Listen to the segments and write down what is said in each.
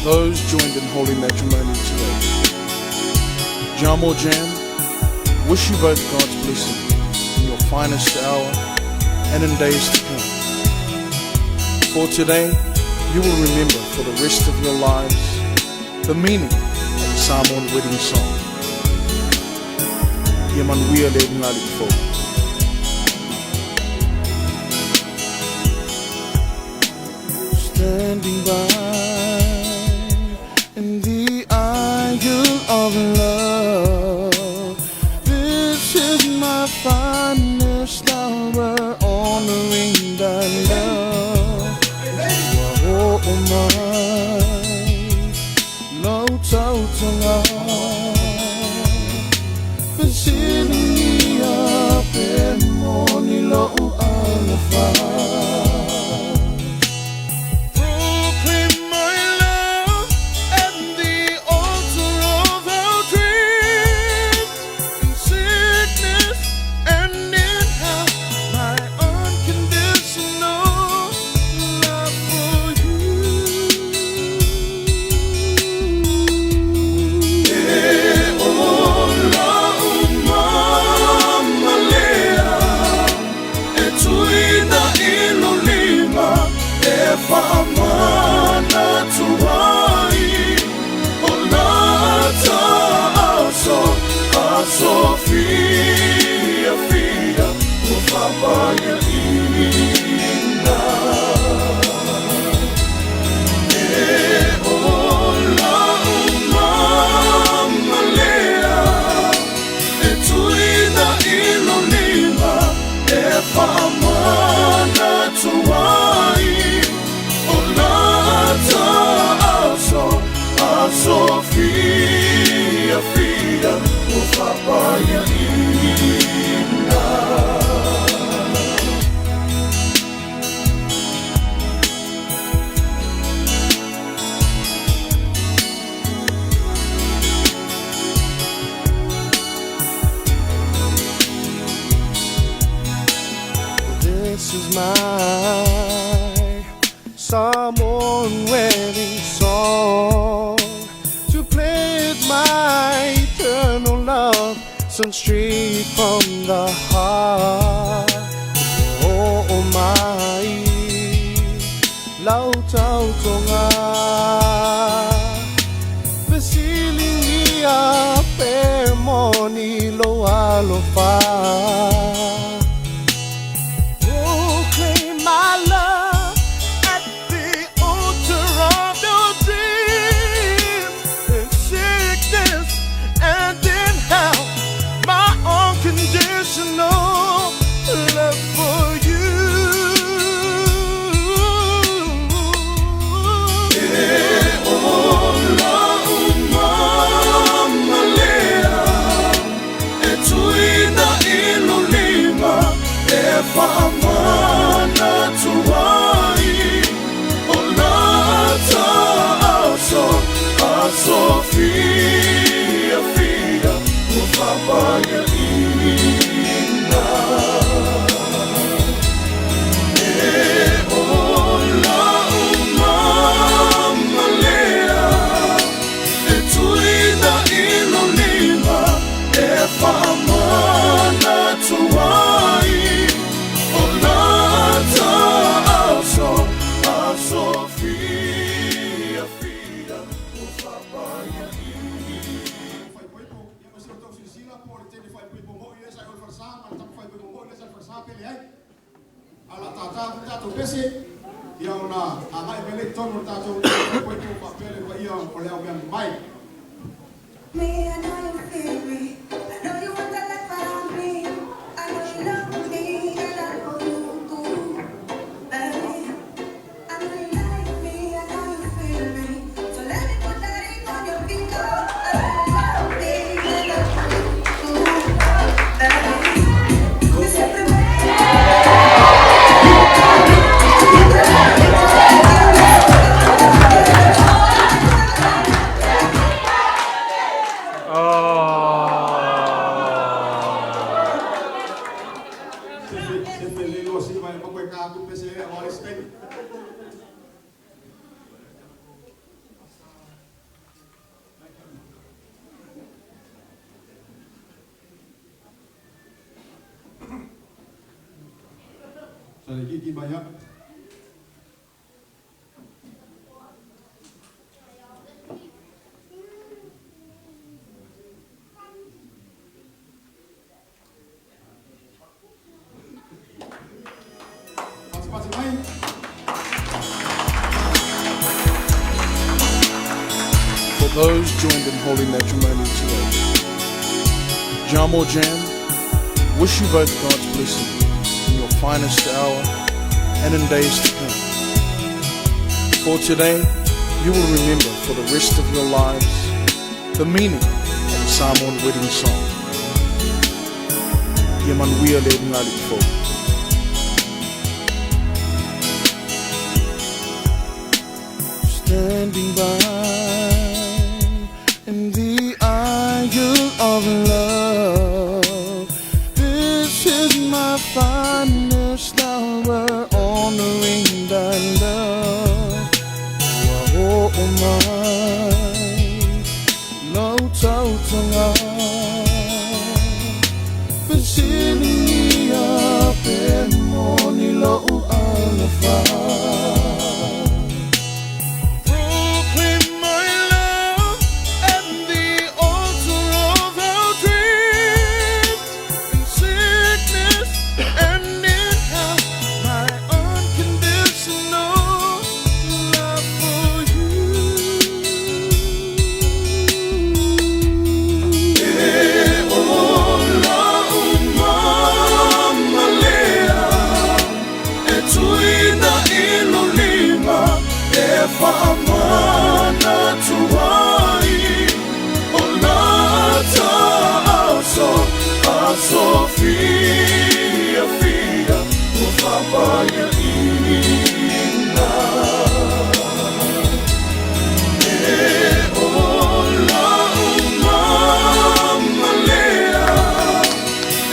Those joined in holy matrimony today. Jamo Jam, wish you both God's blessing in your finest hour and in days to come. For today, you will remember for the rest of your lives the meaning of the Samoan wedding song. Ia manuia le ulugalii fou. Standing by in the aisle of love, this is my finest hour, honoring thy love. Ua oo mai lau tautoga, fesiligia pe moni lou alofa. Proclaim my love at the altar of our dreams, in sickness and in health, my unconditional love for you. E ola umama lea, e tuina i lou lima, e faamanatu ai o lata aso, aso fiafia ua faapaiaina. E ola umama lea, e tuina i lou lima, e faamanatu ai o lata aso, aso fiafia ua faapaiaina. This is my Samoan wedding song to pledge my eternal love, sung straight from the heart. Oh, my lau tautoga, fesiligia pe moni lou alofa. Proclaim my love at the altar of your dreams, in sickness and in health, my unconditional love for you. E ola umama lea, e tuina i lou lima, e faamanatu ai o lata aso, aso fiafia ua faapaiaina. E ola umama lea, e tuina i lou lima, e faamanatu ai o lata aso, aso fiafia ua faapaiaina. Faaipoipo ia ma se tou silasila po o le tele faaipoipo mo'i lea sa i o le falesa ma le tama faaipoipo mo'i lea sa i le falesa pe leai. A o le a tātā atu tatou pese ia ona agai mai lea i totonu o le tatou faaipoipo faapea le paia o le ao mea mamae. Me, I know you feel me. I know you want the life around me. I know you love me, and I know you do. Baby, I know you like me, I know you feel me. So let me put that ring on your finger. I know you love me, and I know you do. Baby, you siempre me. Se felelo si mai ma koe ka atu pese e o le steak. Salikiki mai au. Patipati mai. For those joined in holy matrimony today, Jamo Jam, wish you both God's blessing in your finest hour and in days to come. For today, you will remember for the rest of your lives the meaning of the Samoan wedding song. Ia manuia le ulugalii fou. Standing by in the aisle of love, this is my finest hour, honoring thy love. Ua oo mai lau tautaga, fesiligia pe moni lou alofa. Proclaim my love at the altar of our dreams. In sickness and in health, my unconditional love for you. E ola uma malea, e tuina i lo lima, e faamanatu ai o lata aso, aso fiafia ua faapaiaina. E ola uma malea,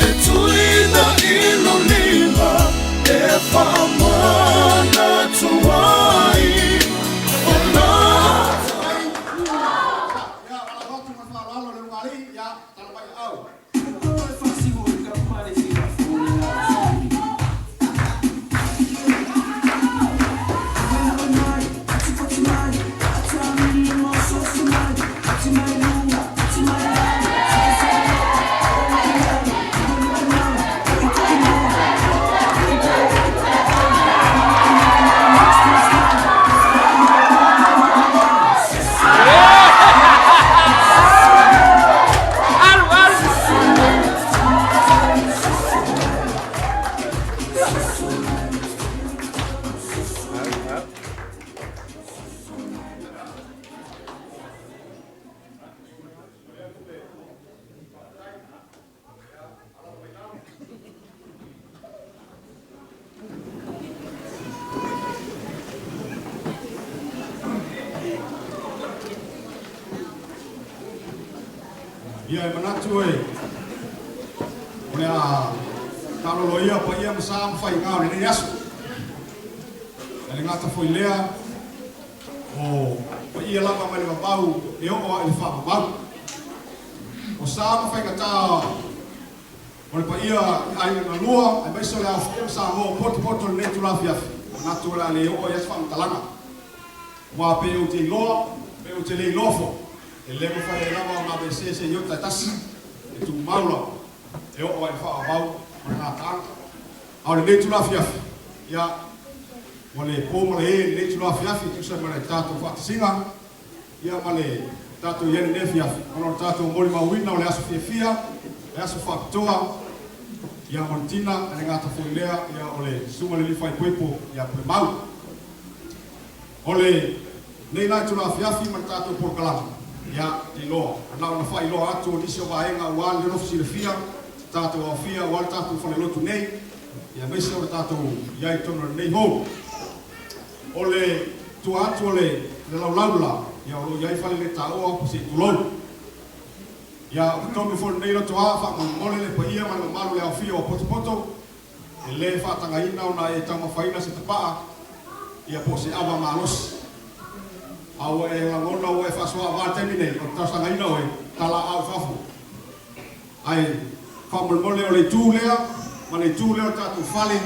e tuina i lo lima, e faamanatu ai o lata. Ia, ala atu ma le faaaloalo le ulugalii, ia, tala mai au. Ia e manatu e o le a talolo ia paia ma sa ma faiga o lenei aso. E le gata foi lea o paia lava mai le vavau e oo a i le faavavau. O sa ma faigata o le paia i aiga na lua, aemaise o le aofia ma Samoa o potopoto i lenei itula afiafi. Manatu o le a le oo i ai se faamatalaga. Aua pe ou te iloa, pe ou te le iloa foi, e le mafai ai lava ona aveesea se iota e tasi, e tumau lava, e oo lava i le faavavau ma le gataaga. A o lenei itula afiafi, ia, ua le po ma le ē i lenei itula afiafi e tusa ai ma le tatou faatasiga, ia ma le tatou i ai i lenei afiafi, ona o le tatou molimauina o le aso fiafia, le aso faapitoa, ia mo le tina, e le gata foi i lea, ia o le susuga i le alii faaipoipo ia Pulemau. O lenei la itula afiafi ma le tatou polokalame, ia, te iloa, na ona faailoa atu o nisi o vaega aua le nofo silafia, tatou aofia aua le tatou falelotu nei, ia aemaise o le tatou i ai i totonu o lenei hall. O le tua atu o le laulau la, ia o lo o i ai faleletaoa po se i tulou. Ia, o totonu foi o lenei lotoa, faamolemole le paia ma le mamalu o le aofia o Potopoto, e le faatagaina ona e taumafaina se tapaa, ia po o se ava malosi. A ua e lagona ua e faasoaavaa i le taimi nei, o le talosagaina oe, talaaao i fafo. Ae faamolemole o le itu lea ma le itu lea o le tatou fale,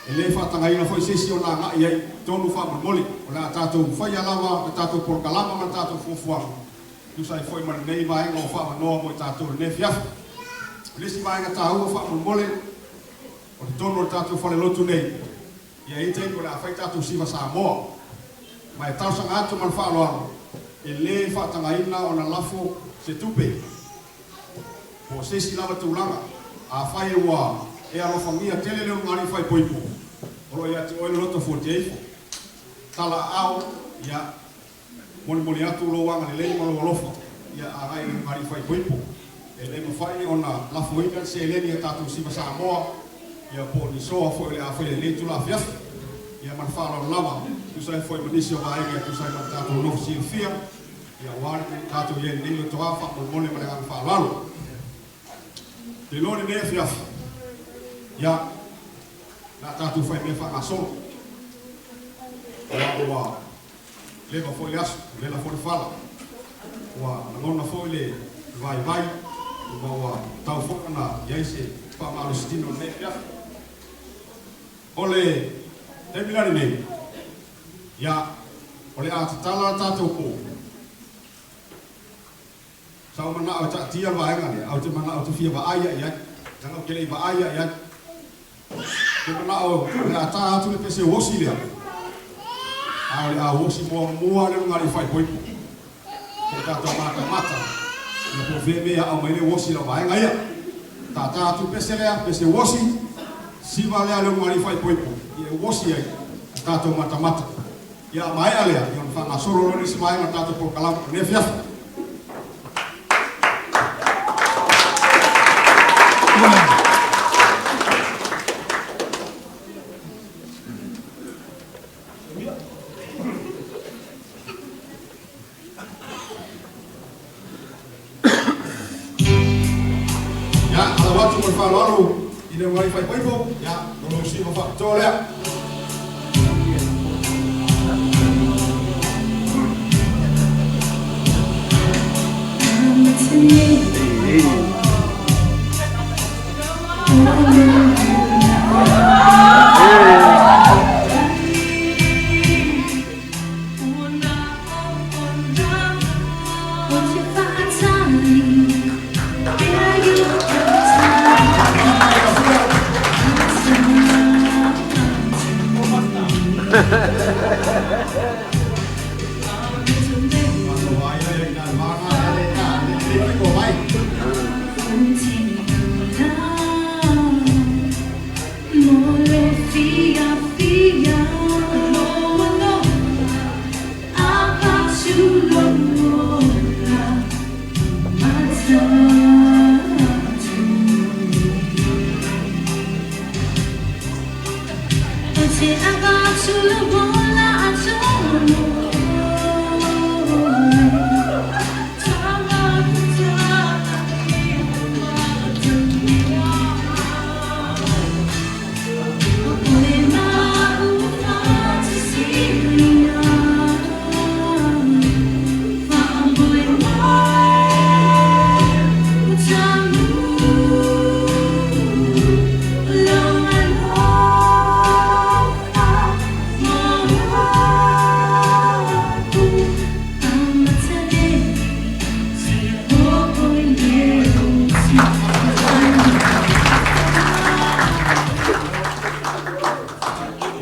E lē faatagaina foi se isi ona aga'i ai totonu faamolemole. O le a tatou faia lava le tatou polokalama ma le tatou fuafuaga e tusa ai foi ma lenei vaega o faaavanoa mo i tatou i lenei afiafi. O le isi vaega taua faamolemole, o totonu o le tatou falelotu nei, ia e i ai taimi o le a fai tatou siva Samoa. Ma e talosaga atu ma le faaaloalo, e lē faatagaina ona lafo se tupe po o se isi lava tulaga. Afai ua e alofagia tele le ulugalii faaipoipo, o lo o ia te oe le loto fuatia ifo. Tala aao, ia molimoli atu lou agalelei ma lou alofa, ia agai i le ulugalii faaipoipo. E le mafai ona lafoina le seleni a tatou siva Samoa, ia po o ni soa foi o le a faia i lenei itula afiafi. Ia ma le faaaloalo lava, e tusa ai foi ma nisi o vaega e tusa ai ma le tatou nofo silafia, ia aua le tatou i ai i lenei lotoa faamolemole ma le agaga faaaloalo. Te iloa lenei afiafi, ia, o le a tatou faimea faagasolo, aua ua leva foi le aso, ua vela foi le fala, ua lagona foi le vaivai, ma ua tatau foi ona i ai se faamalositino i lenei afiafi. O le taimi la lenei, ia, o le a tatala le tatou po. Sa ou manao e taatia le vaega lea, ae ou te manao ou te fia vaai lava i ai, leaga ou te le i vaai lava i ai. Ou te manao o le a ta atu le pese uosi lea, a o le a uosi muamua le luga alii faaipoipo. Se i tatou matamata, ia po o fea mea e aao mai ai le uosi i lau vaega ia. Tata atu le pese lea, pese uosi, siva lea le luga alii faaipoipo, ia e uosi ai a tatou matamata. Ia a maea lea, ia ona faagasolo loa le isi vaega o le tatou polokalama i lenei afiafi. Ia, alau atu ma le faaaloalo i le uluai faaipoipo, ia, o lou siva faapitoa lea.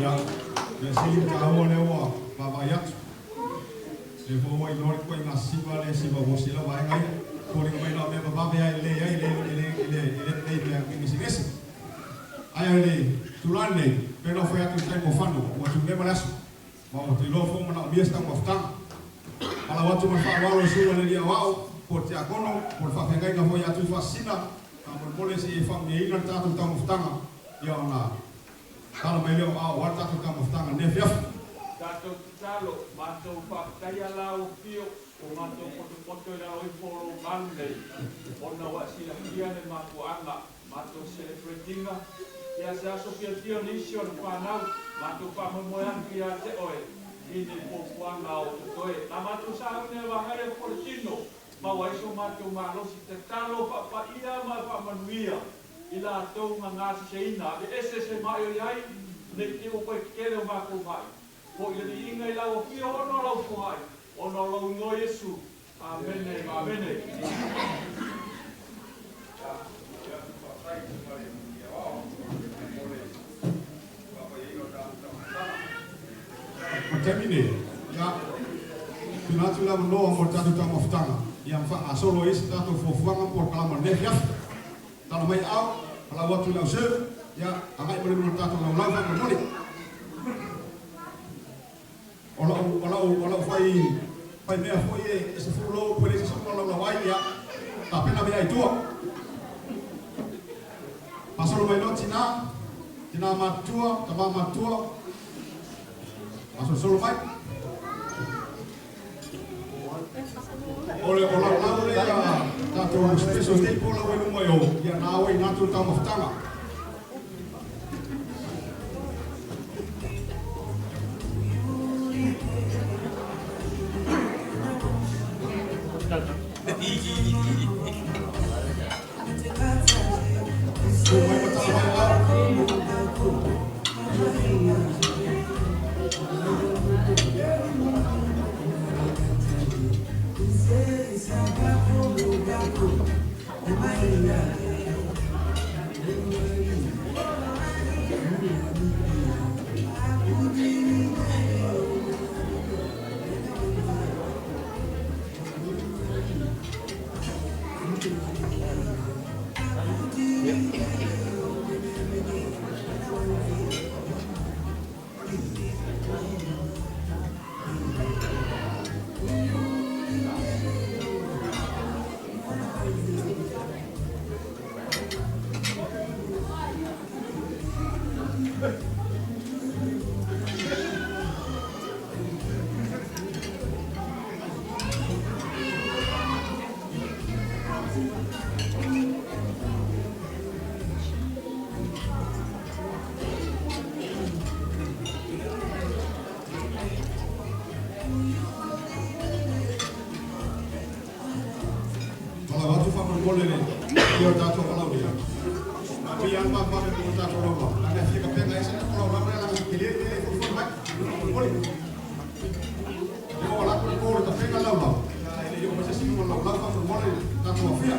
Ia, mea sili ma taua lea ua vaavaai atu. Lea foi ua iloa le ituaiga siva lea e siva uosi ai lau vaega ia. Foliga mai na o mea vavave lava e lelei ai, e le, e le, e le, e le lelei i mea gegesegese. Ae o le tulaga lenei, pei ona ou fai atu i le taimi o fano, ua tuleva le aso, ma ua te iloa foi ua manaomia se taumafataga. Alau atu ma le faaaloalo i susuga i le Alii Aoao, po o le Tiakono, po o le faafeagaiga foi ia Tuifaasisina, faamolemole se i e faamanuiaina le tatou taumafataga, ia ona tala mai lea o aao aua le tatou taumafataga i lenei afiafi. Tatou tatalo, matou faafetaia lau afio ua matou potopoto i lalo ifo o lou malu nei, ona ua e silafia le mafuaaga matou celebrate ina ia se aso fiafia o nisi o le fanau, matou faamoemoe atu ia te oe i ni fuafuaga o totoe. Na matou sauni e vagai atu o le tino, maua ai so matou malosi tatalo faapaia ma faamanuia i latou na gasiseina, aveese se mai o i ai. Ne i te i ua toe tetele o matou ma'i. Fo'i le viiga i lau Afio ona o lau foai, ona o lou Igoa Iesu. Amene ma amene. Ma taimi nei, ia, tuuina atu le avanoa mo le tatou taumafataga, ia ma faagasolo ai se tatou fuafuaga ma polokalama o lenei afiafi. Tala mai aao, palau atu i le au serve, ia, agai ma le luma o le tatou laulau faamolemole. O lau, o lau, o lau fai, fai mea foi e, e sefulu lou po e leai se isi o malaulau ai, ia, tapena mea i tua. Faasolo mai loa tina, tina matutua, tama matutua, fasolosolo mai. O le o laulau lea tatou special table lau ai luma i o, ia na au ai ina atu le taumafataga. Tū mai ma tala mai au. Palau atu faamolemole le paia o tatou valaaulia. Na pei lava le vavevave i luga o tatou laulau. Leaga e fia kapega ese le laulau lea leaga e tele tele e folifoli mai. Faamolemole. E oo atu le po i le kapega le laulau, ae le i oo mai se isi i luga o le laulau faamolemole i tatou afia.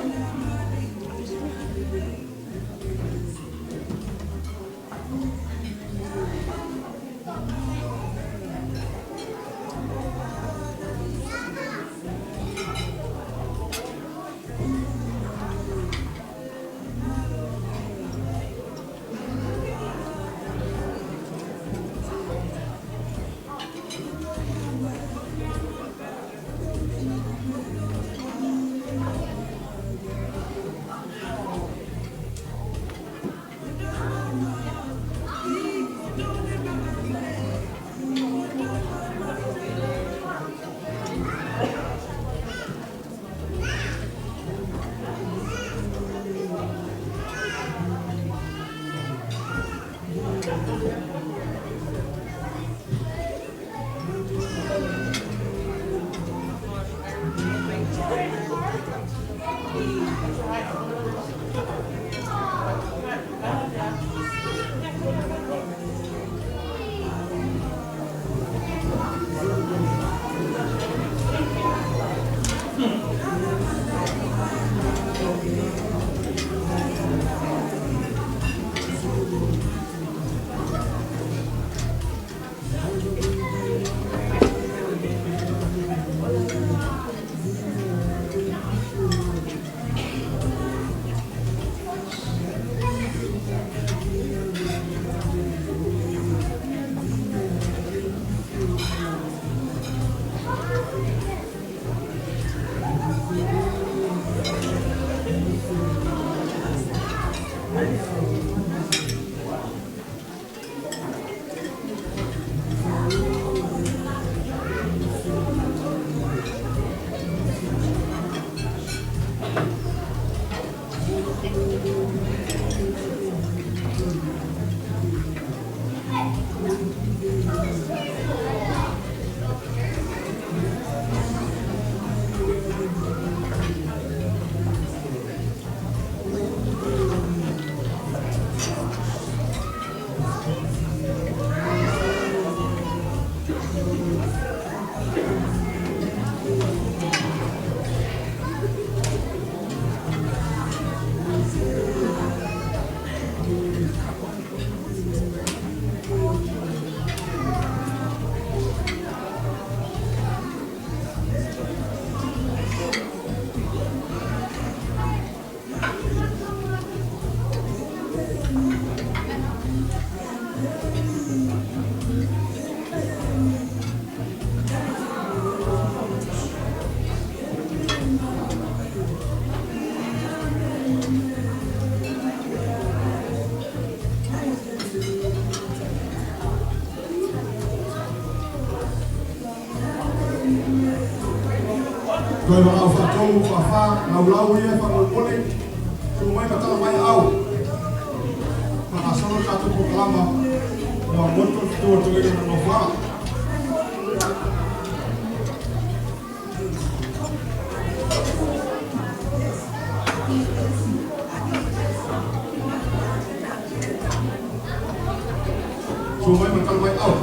Toe valaau faatolu, faafa, laulau ia faamolemole, tuu mai ma tala mai aau. Faagasolo le tatou polokalama ua moto le fetu a le toeaina ma le nofoaga. Tuu mai ma tala mai aao.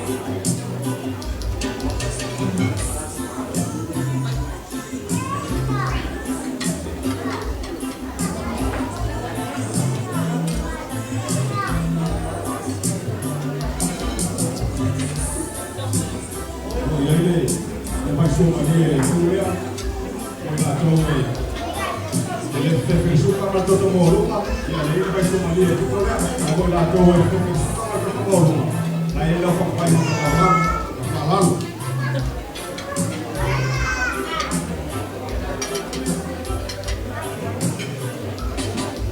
O i ai le le faisua malie i le itu lea, o i latou e e le fefe suka ma le toto maualuga, ia le i le faisua malie i le pito lea, ae o i latou e fefe suka ma le toto maualuga, la e i ai le aofagapai ma faaaloalo.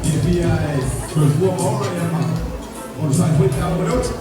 Fiafia e soifua ma ola ia ma onosai foi pe a oo le oti.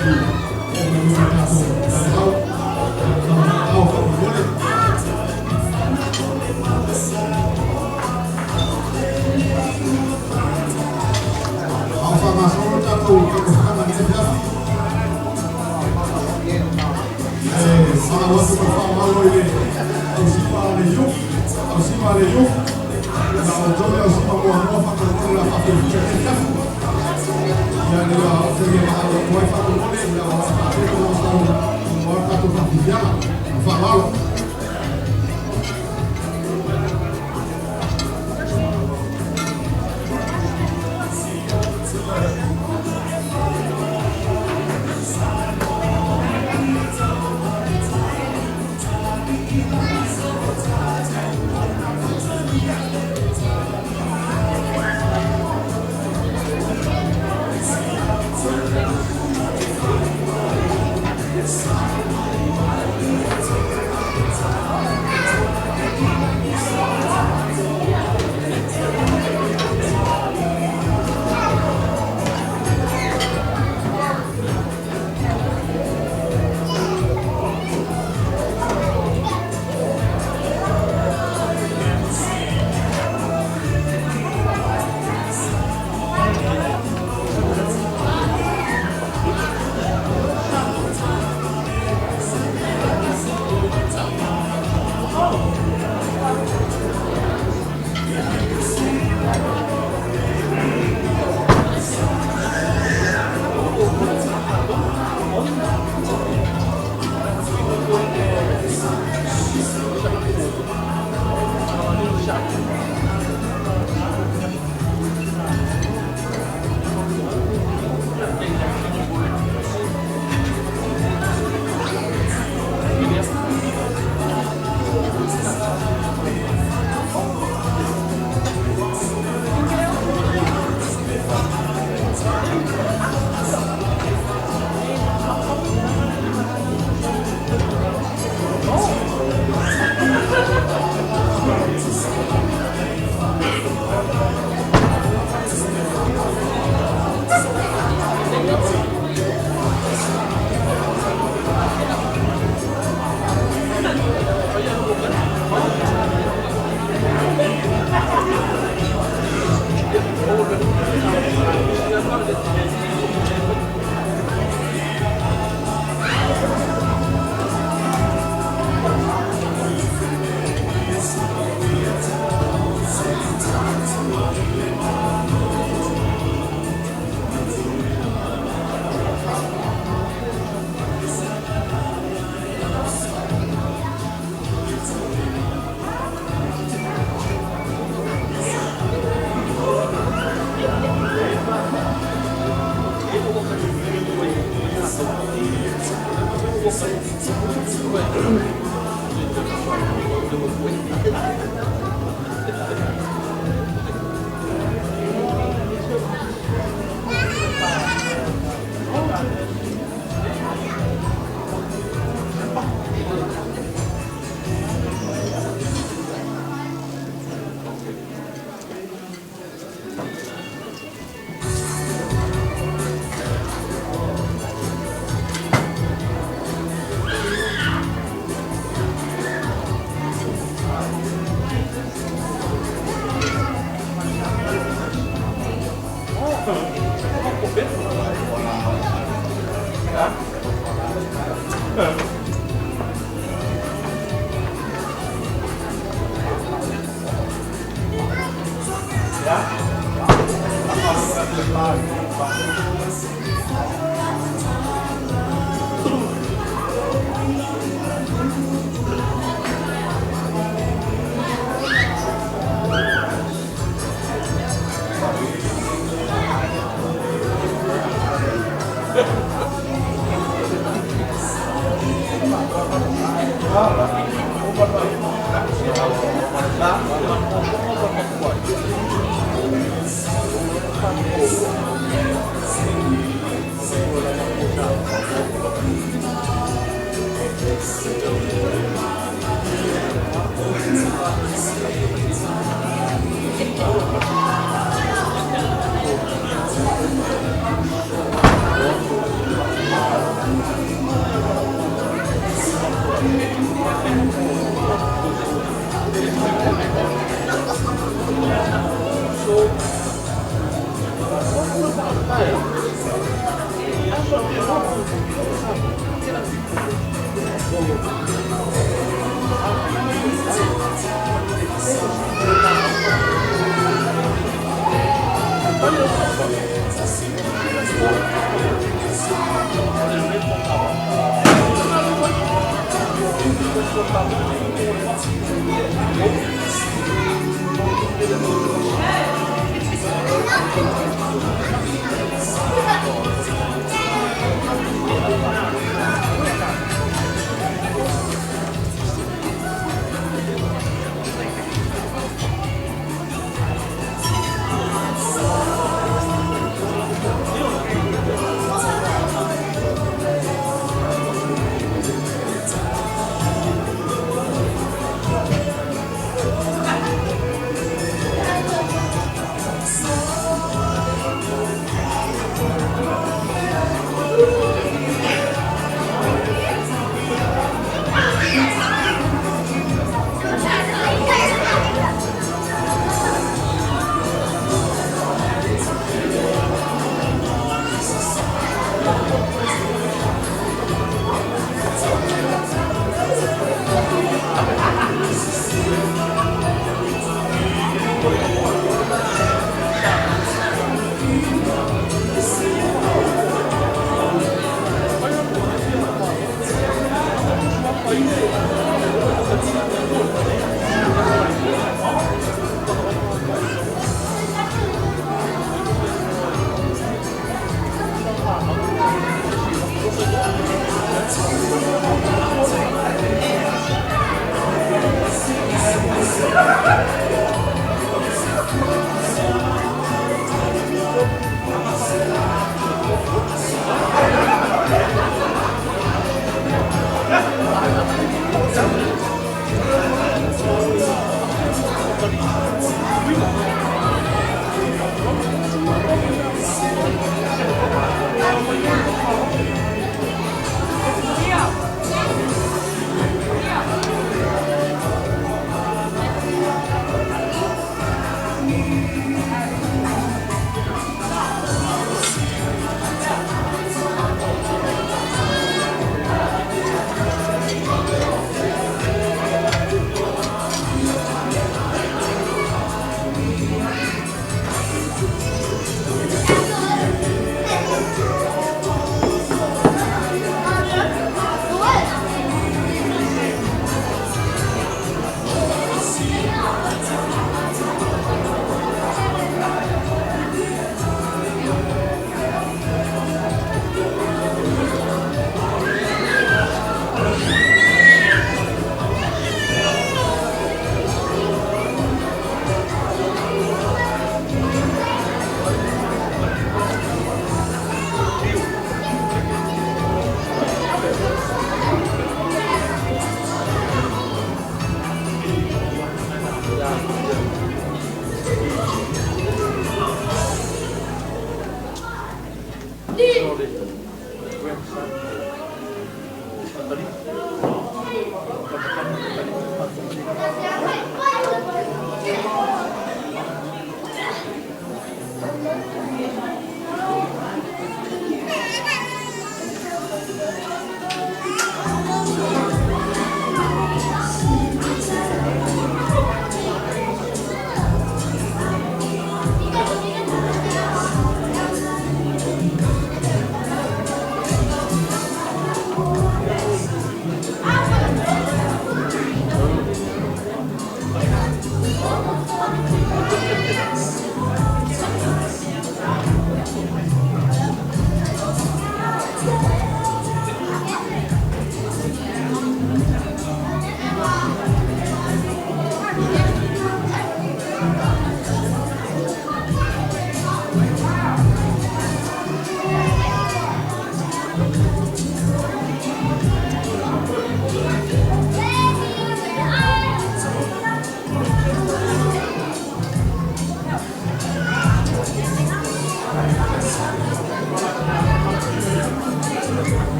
i oo mai foi i tatou taeao. Tau faamolemole. A o faagasolo le tatou taumafataga i lenei afiafi, ae valaau atu ma le faaaloalo i le ausima a le youth, ausima a le youth, ia outou le ausima muamua faamolemole o le a faafiafia i lenei afiafi. Ia ina ia oo se valaau atu ai faamolemole, ia o le a faatino le aua le tatou faafiafiaga. Ma le faaaloalo.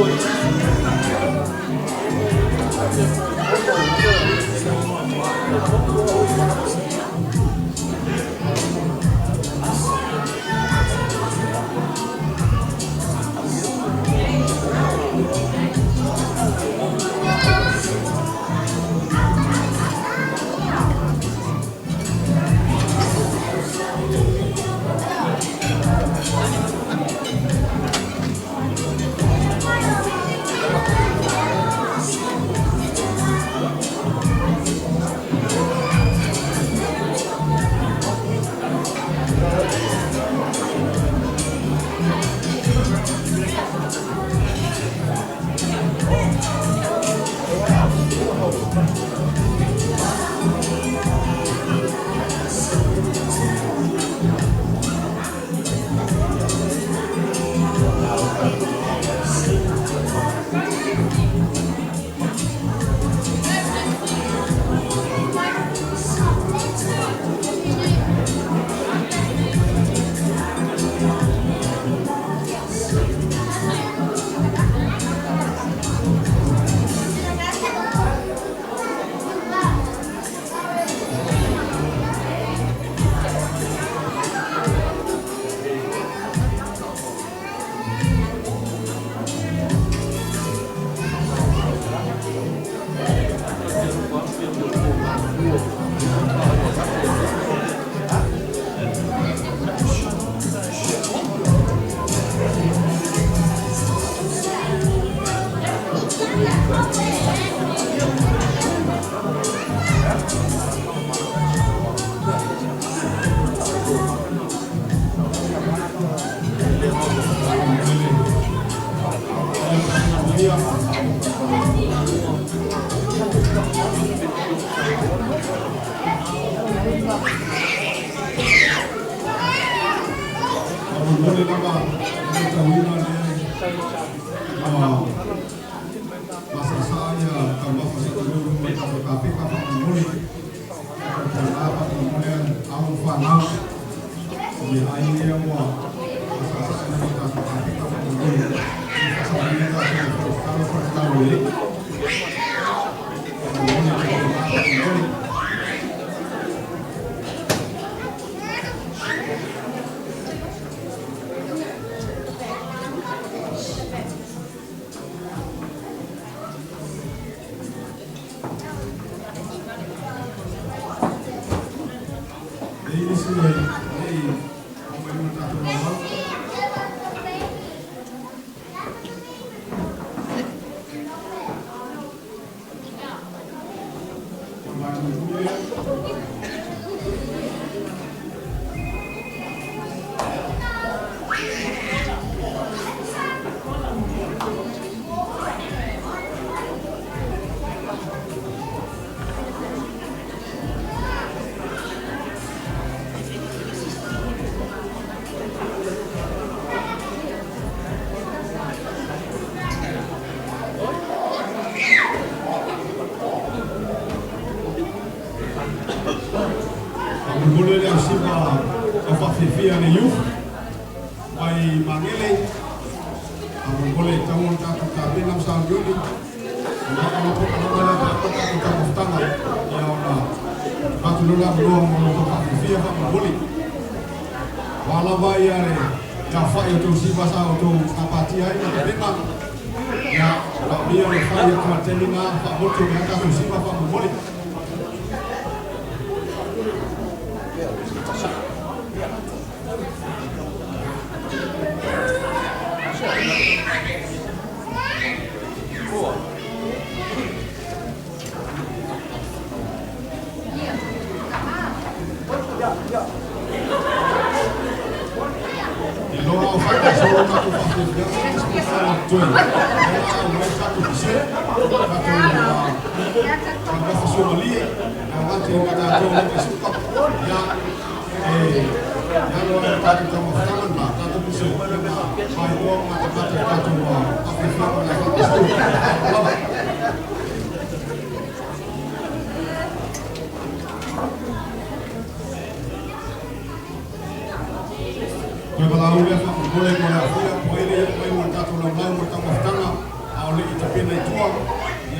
Mo le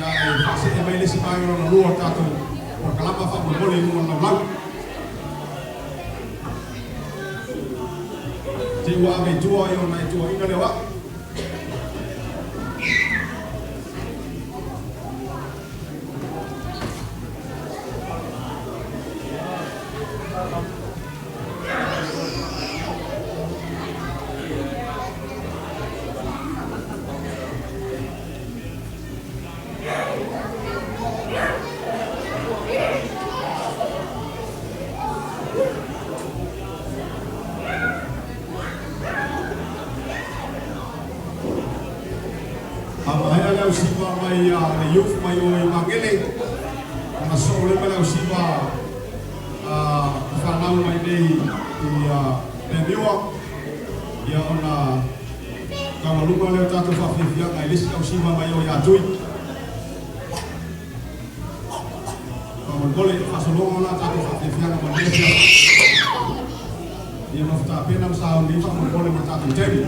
Ia, e faasee mai le isi vaega lona lua o le tatou polokalama faamolemole i luga o le laulau. Te i ua ave i tua ia ona e tuuaina lea o au. A maea le ausiva mai a le youth mai o i Magele, ona soo lea ma le ausiva a fanau mai nei i Pemiua, ia ona taualuga lea o tatou faafiafiaga i le isi ausiva mai o ia Tui. Faamolemole, o faasologa o la tatou faafiafiaga mo lenei afiafi. Ia nofo tapena ma sauni faamolemole mo le tatou taimi.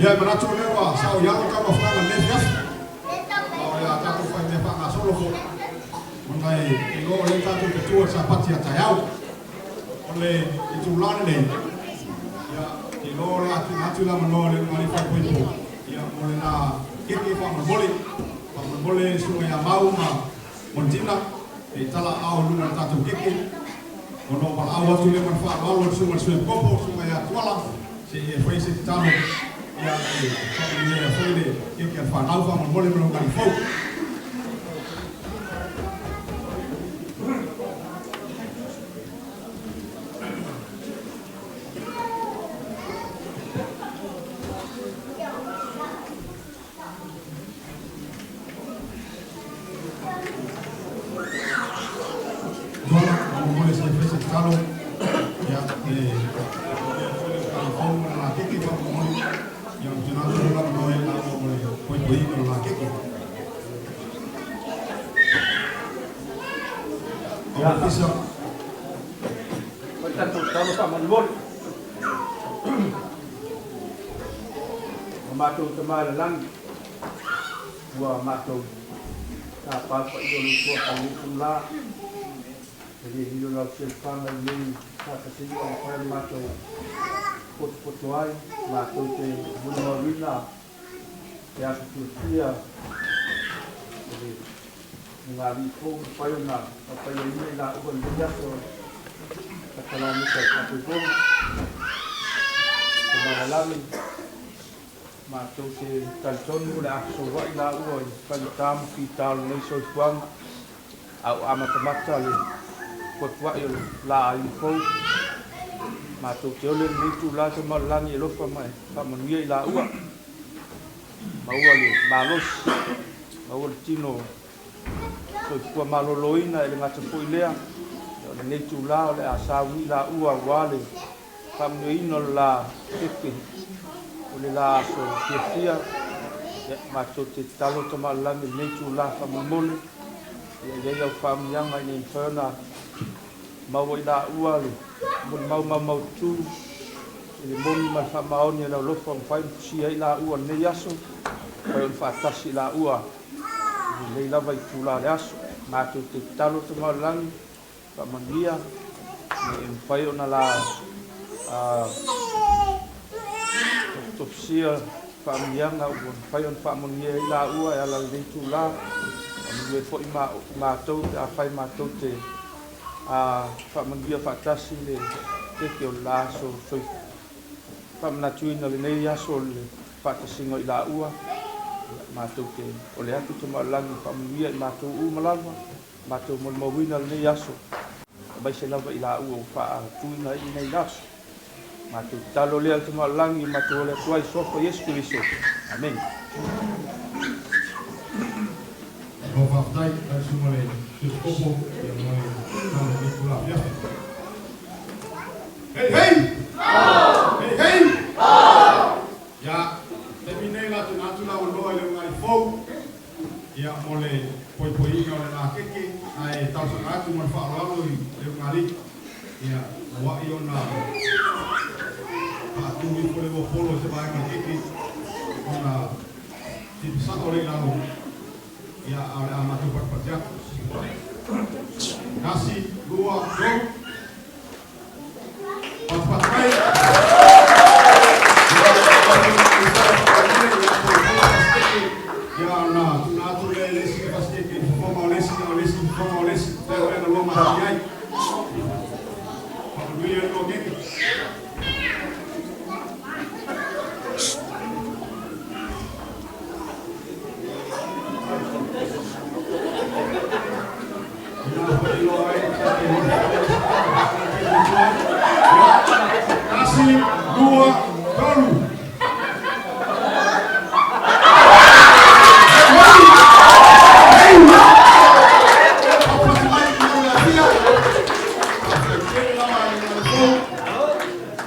Ia, e manatu o lea ua sao i alo le taumafataga i lenei afiafi. Ma o le a tatou fai mea faagasolo foi, ona e iloa o lea tatou te tua i le Sapati a taeao. O le itula lenei, ia, te iloa o le a tuuina atu le avanoa i le ulugalii faaipoipo, ia, mo le la keke faamolemole. Faamolemole le susuga ia Mau ma Montila, e tala aao i luga o le tatou keke. Ona o valaau atu lea ma le faaaloalo i le susuga i le Sui Epikopo, le susuga ia Tuala, se i e fai se tatalo, ia, e faamanuia foi le keke a le fanau faamolemole ma le ulugalii fou. Tuala, faamolemole se i fai se tatalo, ia, e faamanuia foi le ulugalii fou ma le la keke faamolemole. Ia, ou te manatu o le avanoa i lau mo le poipoiina o le la keke. Ofisa. O le tatou talo faamolemole. O matou Tama i le Lagi, ua matou tapa le paia o le Utua Faaleupolu la, e le lilo lau sialfaga i lenei faatasiga ua mafai ona matou potopoto ai, matou te molimauina le aso fiafia o le Lugalii fou mafai ona faapaiaina i laua i lenei aso sakalamita o le faafoefoga. O Malalagi, matou te talitonu o le a fesoua'i laua i faigata ma fita o lenei soifuaga, a ua amatamata le puapua'i o le la aiga fou. Matou te ole i lenei itula Tama o le Lagi e alofa ma e faamanuia i laua. Maua le malosi, maua le tino soifua maloloina e le gata foi lea, o lenei itula o le a sauni laua aua le faamanuiaina o le la keke o le la aso fiafia. Ia, matou te tatalo Tama o le Lagi i lenei itula faamolemole, ia i ai au faamanuiaga ina ia mafai ona maua i laua le molimau maumaututu i le moni ma le faamaoni e le alofa ua mafai ona fusia ai laua i lenei aso, mafai ona faatasi i laua i lenei lava itula o le aso. Matou te tatalo Tama o le Lagi, faamanuia, ina ia mafai ona la tofutofusia faamanuiaga ua mafai ona faamanuia ai laua e ala i lenei itula, faamanuia ai foi matou pe afai matou te faamanuia faatasi le keke o le la aso soifua faamanatuina lenei aso o le faatasiga i laua. Matou te ole atu Tama o le Lagi faamanuia i matou uma lava, matou molimauina lenei aso, aemaise lava i laua ua faatuina ai lenei aso. Matou tatalo lea le Tama o le Lagi, matou ole atu ai i suafa Iesu Keriso. Amene. Malo faafetai lau susuga i le Epikopo ia mo le tala o lenei itula afiafi. Hei hei! Hei hei! ona faatu ifo le polo se vaega o le keke ona tipisa'o le i lalo ia a o le a matou patipati atu. Tasi, lua, tolu. Patipati mai. Ia ona tuuina atu lea i le isi fasikeke i fofoga o le isi, a o le isi i fofoga o le isi, lea o lea na lua masani ai. Faamanuia le lua keke. Ina foi loa ai, tasi, lua, tolu. Patipati mai i le afia. Faafetai lava i le fou.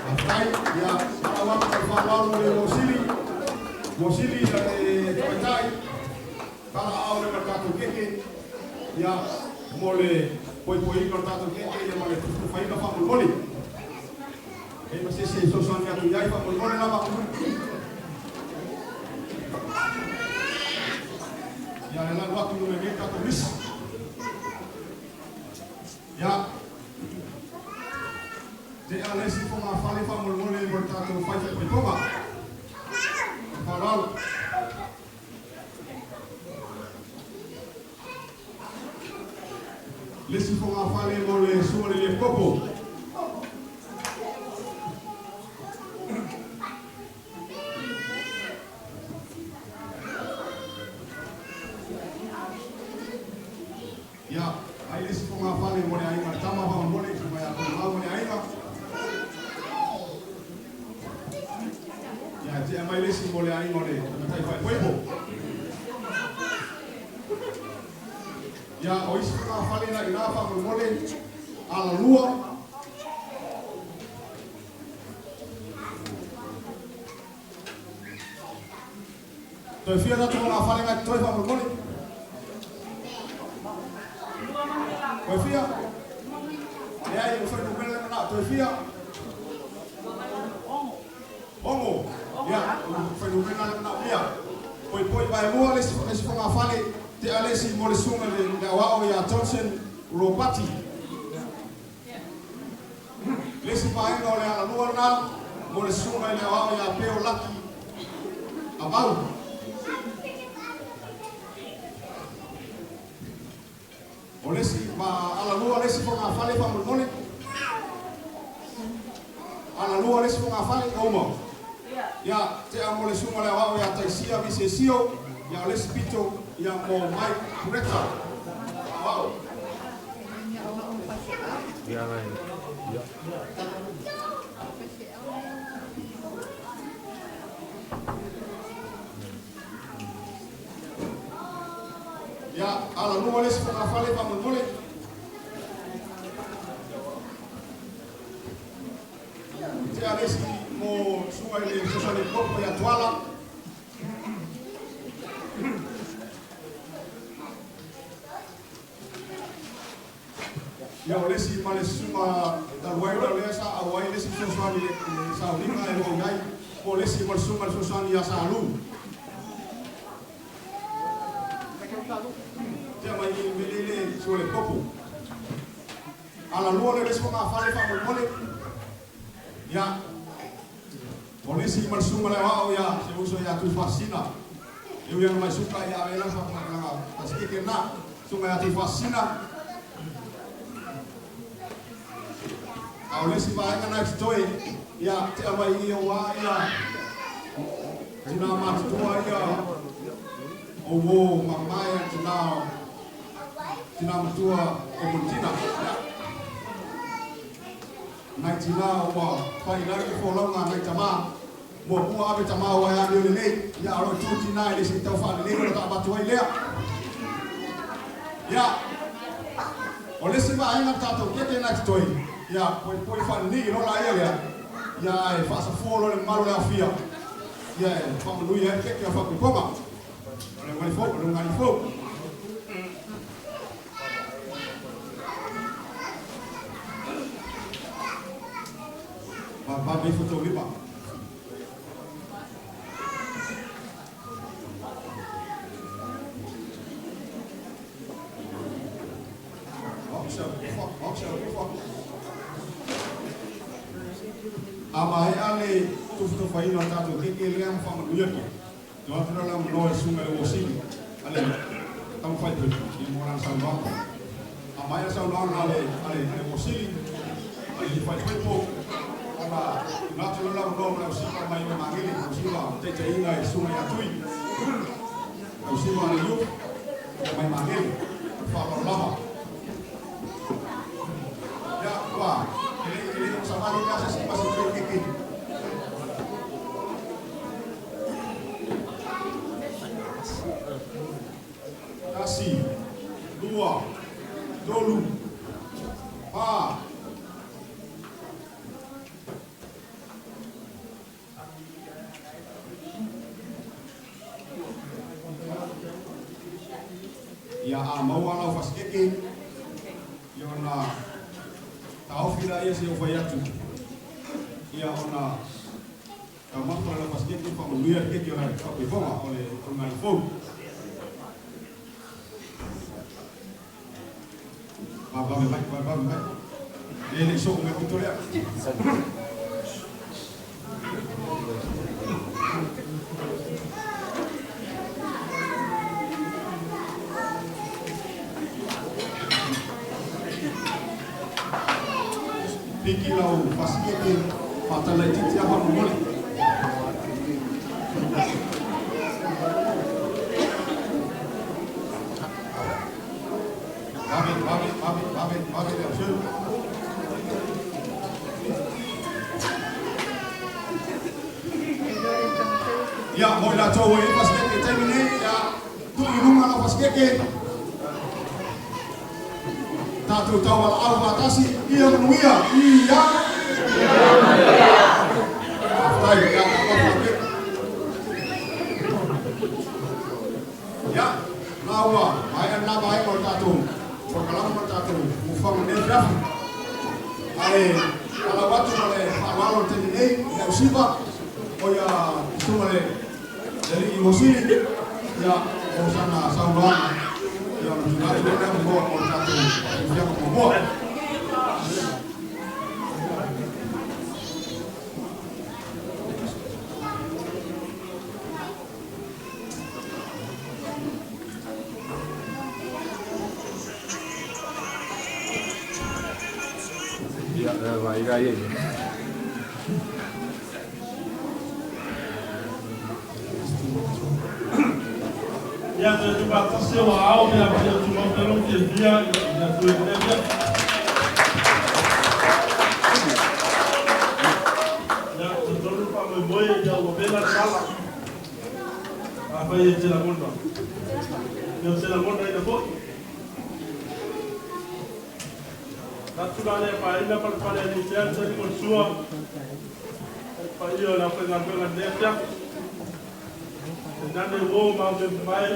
Faafetai, ia, valaau atu ma le faaaloalo le Mosili. Mosili le tamaitai. Talaau le ma le tatou keke. Ia, mo le poipoiina o le tatou keke ia ma le tufatufaina faamolemole. E ma se isi e fesoasoani atu i ai faamolemole lava. Ia, e alu atu i luga nei tatou lisi. Ia, tea le isi fogafale faamolemole mo le tatou fai faaipoipoga. Faaaloalo. Le isi fogafale mo le susuga i le Lekopo. Ia, ai le isi fogafale mo le aiga le tama faamolemole, susuga ia Toelau ma le aiga. Ia, tea mai le isi mo le aiga o le tamaitai faaipoipo. Ia, o isi fogafale na ina faamolemole, alalua. Toe fia tatou fogafale nai totoe faamolemole. Toe fia? Leai, o fuainumera le manao. Toe fia? Ogo. Ia, o fuainumera le manaomia. Poipoi vaelua le isi fogafale, tea le isi mo le susuga i le aoao ia Johnson Ropati. Le isi vaega o le alalua lena mo le susuga i le aoao ia Peo Laki Avau. O le isi ma alalua le isi fogafale faamolemole. Alalua le isi fogafale, uma. Ia, tea mo le susuga i le aoao ia Taisia Visesio, ia o le isi pito ia mo Mike Pureta. Aoao. Ia, alalua le isi fogafale faamolemole. Tea le isi mo susuga i le fesoasoani kopo ia Tuala. Ia, o le isi ma le susuga talu ai ona o lea sa auai le isi fesoasoani i le sauniga e oo i ai, po o le isi ma le susuga i le fesoasoani ia Salu. Tea mai i mele le susuga i le kopo. Alalua le isi fogafale faamolemole. Ia, o le isi ma le susuga i le aoao ia se uso ia Tuifaasisina. E ui ana mai suka ia avela sa faamatalaga pasikeke na. Susuga ia Tuifaasisina. A o le isi vaega na e totoe, ia tea mai i aua ia tina matutua ia o uō mamae a tina tina matua o Montina. Ia, nai tina ua fai i lagi le folauga a nai tamā. Muamua ave tamā ua e amio lelei, ia a o lo o tu tina e le se i tau faalelei ona taavatu ai lea. Ia, o le isi vaega le tatou keke na totoe, ia poipoi faaninii loa laia lea, ia ae faasafua loa le mamalu o le aofia, ia e faamanuia ai le keke o faapoipoga. O le ugali fou, o le ugali fou. Vavave ifo tou lima. A maea le tufatufaina o tatou keke lea ma faamanuia atu, tuu atu lea le avanoa i le susuga i le Uosili a le Tamafaipule mo lana saunoaga. A maea le saunoaga a le Uosili a le Faipule, ona tuuina atu lea o le avanoa mo le ausipa mai le Magele, ausipa taitaiina e le susuga ia Tui, ausipa a le youth mai Magele. Ma le faaaloalo lava. Ia, ua, e le, e le o savali lea se isi ma se toe keke. Tasi, lua, tolu, fa. Ia, a maua lau fasikeke, ia ona taofi laia seia ou fai atu. Ia ona taumafa le lau fasikeke, faamanuia le keke o le faafoefoga o le ulugalii fou. Vavave mai, vavave mai. E le i soo mai pito lea. Piki lau fasikeke, faatalaitiiti lava faamolemole. Vave, vave, vave, vave, vave le auseu. Ia, mo i latou ua i ai fasikeke i le taimi nei, ia, tuu i luga lau fasikeke. Tatou taualaau faatasi, ia manuia, ia! Ia manuia! Faafetai, ia taumafa lau keke. Ia, la ua maea lena vaega o le tatou polokalama ma le tatou mofofaga i lenei afiafi. Ae alau atu ma le faaaloalo i le taimi nei i le ausiva o ia susuga le alii Mosili, ia, mo sana saunoaga, ia ona tuuina atu lea o le avanoa mo le tatou afiafiaga muamua. Ia toe tuufaatasi o aao pe afai o tumau pea lou fiafia i le Atua i lenei afiafi. Ia, talitonu le faamoemoe ia ua vela le sala. Afai e te lagona, ia ou te lagonaina foi. Manatu la le afaina palepale alii pea le tali mo le sua i le paia o le aufaigaluega i lenei afiafi. Tainane uo ma au memae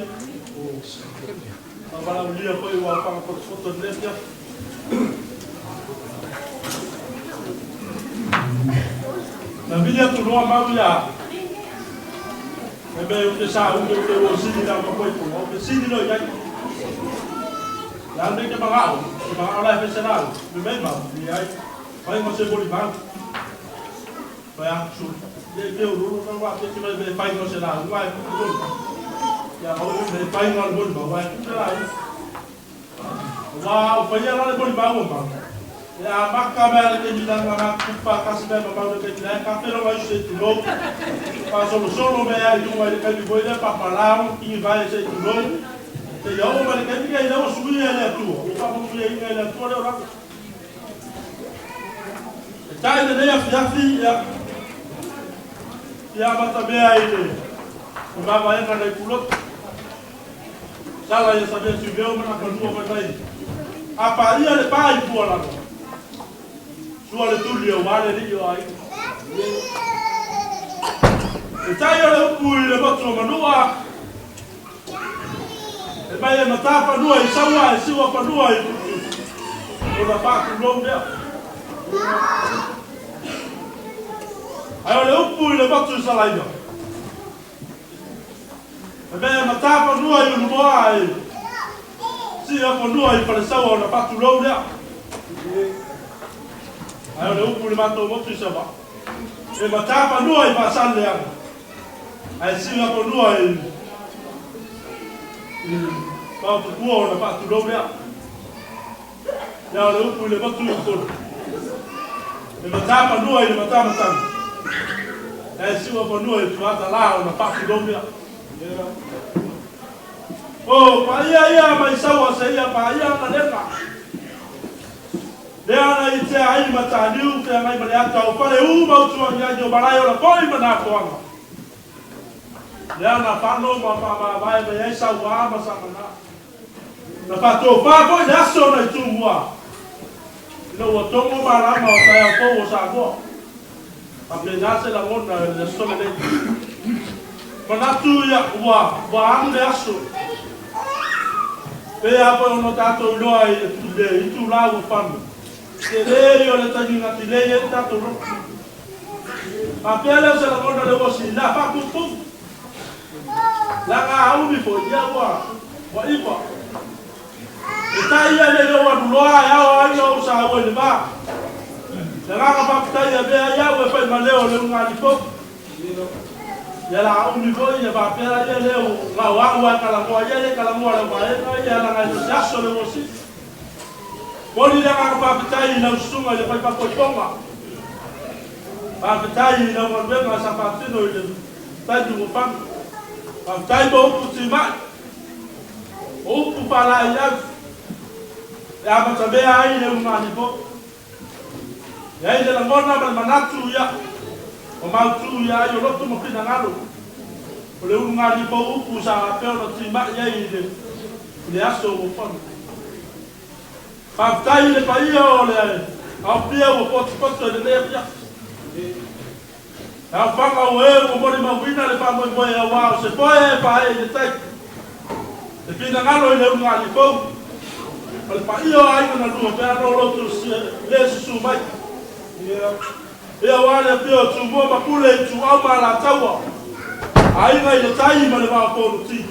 o valaaulia foi ua aofaga potopoto i lenei afiafi. Na vili atu loa mau ia E mea ou te sauni ou te ua sili la ma koe ou te sili loa i ai. Le a le mea e te manao, te manao la e fai se lau, me mei mau, leai, fai ma se molimau. Fai atu, le te ulu na wa te te mai me fai ma se lau, ai ku te Ia o me fai ma le molimau, ai ku te lau. Ua o paia la le molimau o mau. E amata mea le taimi lana na tupu faatasi mea ma mau le taimi la e tafelo ai se tulou. Faasolosolo mea ai luga i le taimi foi lea papalau tigivae se i tulou. Seia oo mai le taimi lea ina ua suia e le Atua, ua faamanuiaina e le Atua le olaga. E tai lenei afiafi ia ia amatamea i le mavaega nai Pulotu. Sala ia Samea Siuveo ma Nafanua fai mai, A paia le pa i Pualalo, sua le tuli aua le alii o aiga. E tai o le upu i le motu o Manua, e mai e matā fanua i Saua e siua fanua i Putu, ona faatulou lea. Ae o le upu i le motu i Salaia, e mea e matafanua i Ulumoa ae siiafanua i Falesaua ona faatulou lea. Ae o le upu i le matou motu i Savaii, e matafanua i Faasaleleaga ae siiafanua i Vaotupua ona faatulou lea. Ia o le upu i le motu i Upolu, e matafanua i le matamatagi, ae siuafanua i Tuatalā ona faatulou lea. O paia ia mai Saua seia paia Agalega, lea na itea ai Mataniu feagai ma le ata o Faleu ma Utuagiagi o malae o Lapoi ma Nafoaga, lea na fano ma faamavae mai ai Sauā ma Samanā. Na faatofa foi le aso na i Tumua ina ua togo malama o taeao fou o Samoa. Faapena se lagona i le aso lenei. Manatu ia ua ua alu le aso. Pei lava foi ona tatou iloa i le itula ua fano, tele ia o le taimi gatilei ai le tatou loto. Faapea lea o se lagona le ua sila faapuupuu. Leaga a umi foi, ia ua ua iva. E tai ia nei lou alu loa e ao ai lou saua i le va. Le agaga faafetai e avea ai au e fai ma leo o le ulugalii fou. Ia la a umi foi ia faapea ia leo na o au a kalamoa ia le kalamoa lau vaega ia laga e se aso le ua sili. Moni le agaga faafetai i lau susuga i le fai faafoefoga. Faafetai i lau galuega sa faatino i le taimi ua fano. Faafetai mo upu timai, o upu faalaeiau e amatamea ai le ulugalii fou. E ai le lagona ma le manatu ia o mautu ia ai o loto ma finagalo o le ulugalii fou upu sa faapea ona timai ai i le aso ua fano. Faafetai i le paia o le aofia ua potopoto i lenei afiafi. E aofaga ua e ua molimauina le faamoemoe aua o se foe e faaee i le tai. E finagalo i le ulugalii fou ma le paia o aiga na lua pe a no lo outou le susu mai. Ia aua le afio o Tumua ma Pule Ituau ma Alataua, aiga i le tai ma le vaa o Fonoti.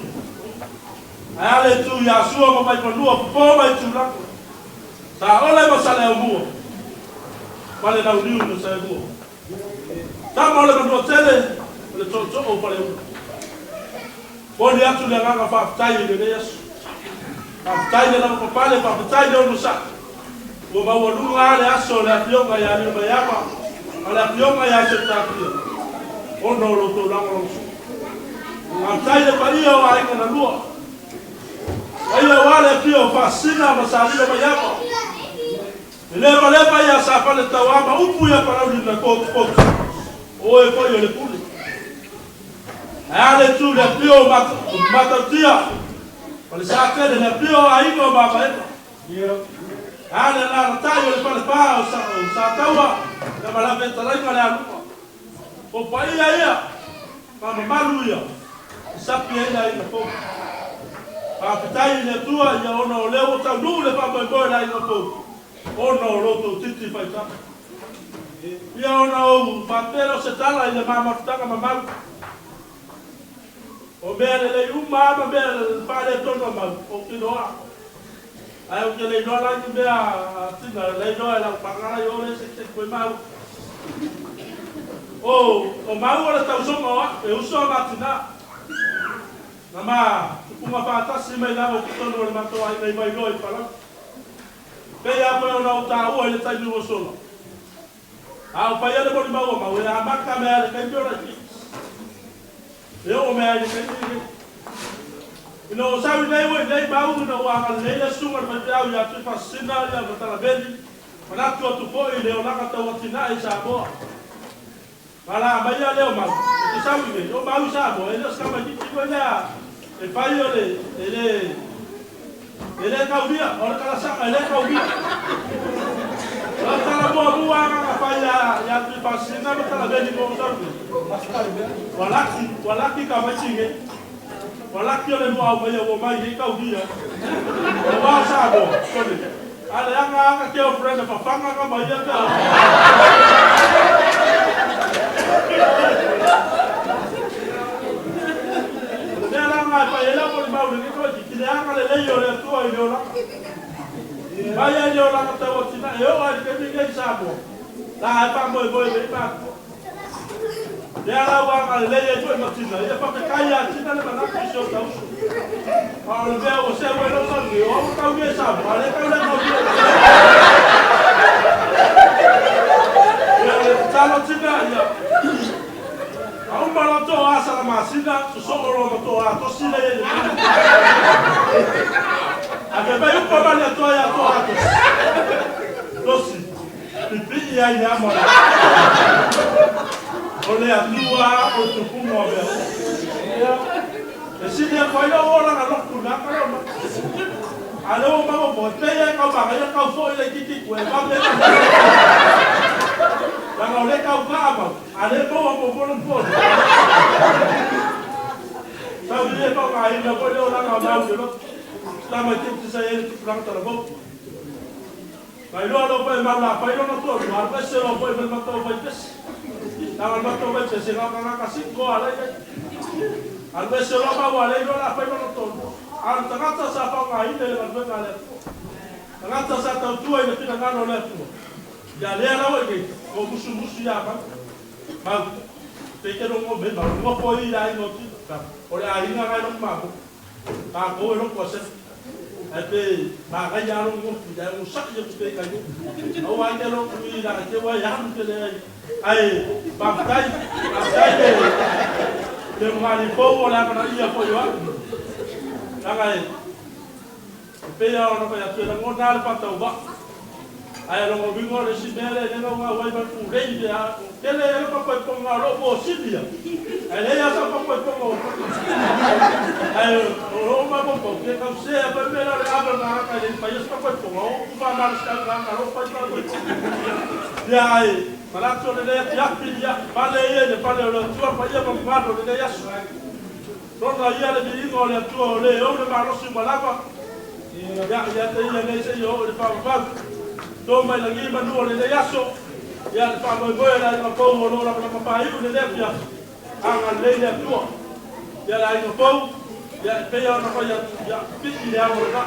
Ae a le itu ia Sua ma Vaifanua, Fofo ma Itulagi, Saole ma Saleaaumua ma le Launiu na Saelua. Tama o le Manuatele ma le Tootoo o Faleula. Momoli atu le agaga faafetai i lenei aso. Faafetai le lavapapale, faafetai le onosai. Ua maualuga le aso o le Afioga ia Aliimalemaiava ma le Afioga ia Setafia ona o lo outou lagolagosua. Faafetai le paia o aiga na lua. Paia aua le afio o Faasina ma Salilo Maiava. E lepalepa ia Safaletaua ma upu ia Palauli na potupotu. O oe foi o le pule. Ae a le tu le afio o Matautia ma le Satele, le afio o aiga o Mavaega. Ae a le alalatai o le Falepa o Sataua ia ma lau fetalaiga le Aluga. O paia ia ma mamalu ia e sapi ai le aiga fou. Faafetai i le Atua ia ona o lea ua taunuu le faamoemoe le aiga fou ona o lo outou titi faitama. Ia ona ou faapea lea o se tala i le ma mafutaga mamalu. O mea lelei uma lava ma mea faaletonu a mau, ou te iloa. Ae ou te le iloa la ni mea a tina, le iloa e lau pagala i o le sekisekipo i mau. O, o mau o le tausoga o a'u, e uso a ma tina. Na ma tupuga faatasi mai lava i totonu o le matou aiga i Vailoa i Palauli. Pei lava foi ona ou taua i le taimi ua sola. A o paia le molimau a mau, e amata mea le taimi o laitiiti. E oo mea ai le taimi lenei. Ina ua sau i nei ua i nei mau ina ua agalelei le susuga i le faifeau ia Tuifaasisina ia Matalaveli, manatu atu foi i le olaga tau atinae i Samoa. Ma la maia lea o mau, e te sau i nei, o mau i Samoa, e le o se tamaitiiti foi lea e fai o le, e le, e le taulia, o le tala saʻo, e le taulia. O le tala muamua lava na fai ia, ia Tuifaasisina ma Talaveli mo sau nei, ua laki, ua laki tamaiti nei. Ua laki o le muaau mai ua mai nei taulia. Aua o Samoa, sole, a leaga lava na girlfriend e fafaga na mai ia pe a. Mai ai le olaga tauatinae e oo ai i le taimi lenei i Samoa, la e faamoemoe nei matua. Lea la ua agalelei ai foi ma Tina, ia faafetai ia Tina le manatu i si o ta uso. A o le mea ua seu ai lou manuia, o au ua tau ia i Samoa, a o lea e tau le gaulia. Ia o le tatalo Tina, ia a uma loa toa sala masina, sosoo loa ma toa tosi lea i le mea. Ae fai mai upu a Malietoa ia toa tosi. Tosi. Pipii ai le amo a le O le Atua o le tupuga o mea uma. Ia, e sili atu ai lou olaga lotu i mea ka leo mai. A lea ua maua e pei e kau magaia kau foi le itiiti e vave ai ka Langa o le kau kaa mau, a le maua mo mo le poli. Tau i e whakaina foi le olaga o mau le lotu. La mai te sa e le tupulaga talavou. Mai loa lou pae mau la fai lona tolu, alu ese loa foi ma le matou fai pese. Leaga le matou fai pese na o tagata siko a lea i ai. Alu ese loa mau a lea iloa la fai lona tolu. A o le tagata sa faaaogaina i le galuega a le Atua. Tagata sa tautua i le finagalo o le Atua. Ia lea laua i nei, ko musumusu ia mau. Mau, pei te logo me mau, nofo i le aiga o Tina. O le aiga ngai loku mamoe. Tatou e lotu a sefe. Ae pe manaia lava lou motu ae onosai atu pea i tai motu. Aua ai te lotu i la te ua e alu tele ai. Ae faafetai, faafetai le le mugali fou o le amanaia foi o au. Leaga e pei lava ona fai atu e lagona lava le faatauvaa. Ae o lona uiga o le isi mea lea e le naunau ai ma le pulei le a tele ai le papoipoga o loo mosili a ae leai lava sau papoipoga ua ae o loo mafaufau ke tau sea mai mea la o le ave o le gagana e le i faia se papoipoga o upu faamalosi au gagana loo fai papoipoga ia ae manatu o lenei afiafi ia pale ia i le pale o le Atua paia ma mamalu o lenei aso lona ia le viiga o le Atua o le ou le malosi ua lava ia ia te ia nei seia oo i le faavavau. To mai lagi manu o lenei aso, ia le faamoemoe o le aiga fou o lo o lamalama faaiu i lenei afiafi, agalelei le Atua. Ia le aiga fou, ia e pei lava ona fai atu, ia pipii le amo lena.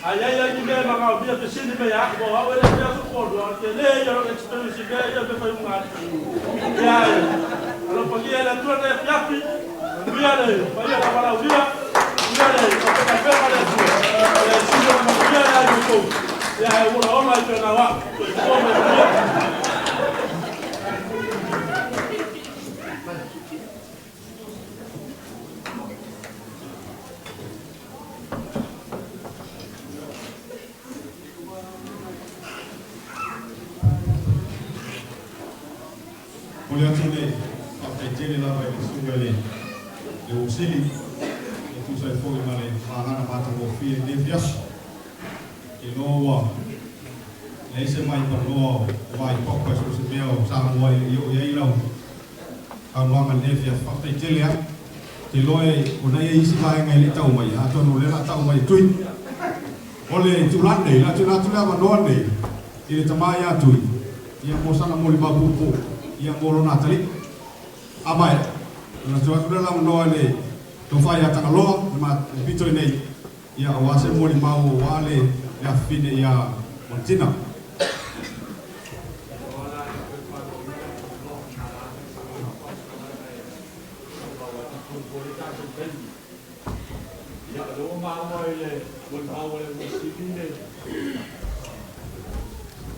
A i ai ai ni mea e magaomia fesili mai ia au, o au e le pea sou toalua, o le tele ia o lou experience i mea ia e fai uga alii. Ia e alofagia e le Atua lenei afiafi, manuia le paia o la valaaulia, manuia le faafegaifega a le Atua, ia e sili ona manuia le aiga fou, ia ae ua olaola ai pea nau au. Soifua ma ia manuia. Momoli atu le faafetai tele lava i le susuga i le Uusili e tusa ai foi ma le vagana matagofie i lenei afiafi. Ke loa ua leai se mai panoa o Vaipapa i so o se mea o Samoa e le i oo i ai lau saunoaga i lenei afiafi. Faafetai tele lava. Ou te iloa ona e i ai isi vaega e le i tau mai, atonu o lea o le a tau mai e Tui. O le tulaga nei, o le a tuuina atu le avanoa nei i le tama ia Tui, ia mo sana molimau puupuu, ia mo lona atalii. A maea, ona tuu atu lea o le avanoa i le tofa ia Tagaloa, le pito i nei, ia aua se molimau aua le afafine ia Matina. Ia, o lea ua maua i le molimau a le Uasili le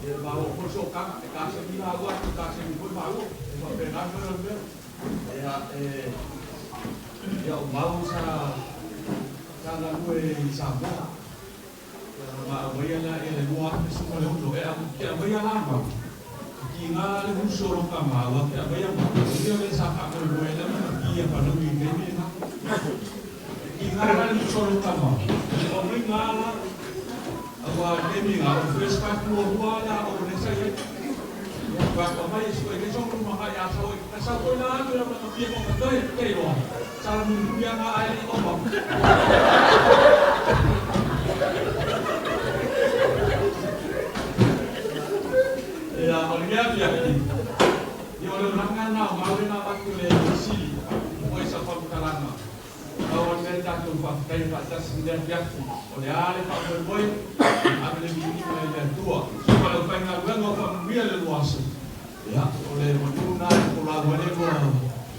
ia le maua foi sootaga, e kasegi laua atu, e kasegi foi maua. E faapena le faiga o le mea. Ia, e, ia o Mau sa, sa galue i Samoa. Ia, na ma aumaia lea i le 2016, e au, te aumaia la Mau. E tiga le uso o lota maua, te aumaia Mau. O ia le sa faamoemoe ai lava na ki ia Palauli i le taimi lena. E tiga la le uso o lota maua, o le aumaiga la, aua i le taimi lena, o le first five muamua la o lea sa i ai. Ia, faatoa mai e sue nei sou lumakai a sau ai, na sau foi la atu e lau na pia mo ka toe, te iloa, sa la mulimuli lava ae le i o mau. Ia, o lenei afiafi, ia o le olaga lena o mau lena avatu e le Sili mo e sau faamatalaga. Pau o le mea tatou faafetai faatasi i le afiafi, o le a le faamoemoe, ave le viiga i le Atua. Suka le aufaigaluega o faamanuia le lua aso. Ia, o le manu lena e folau ai le lua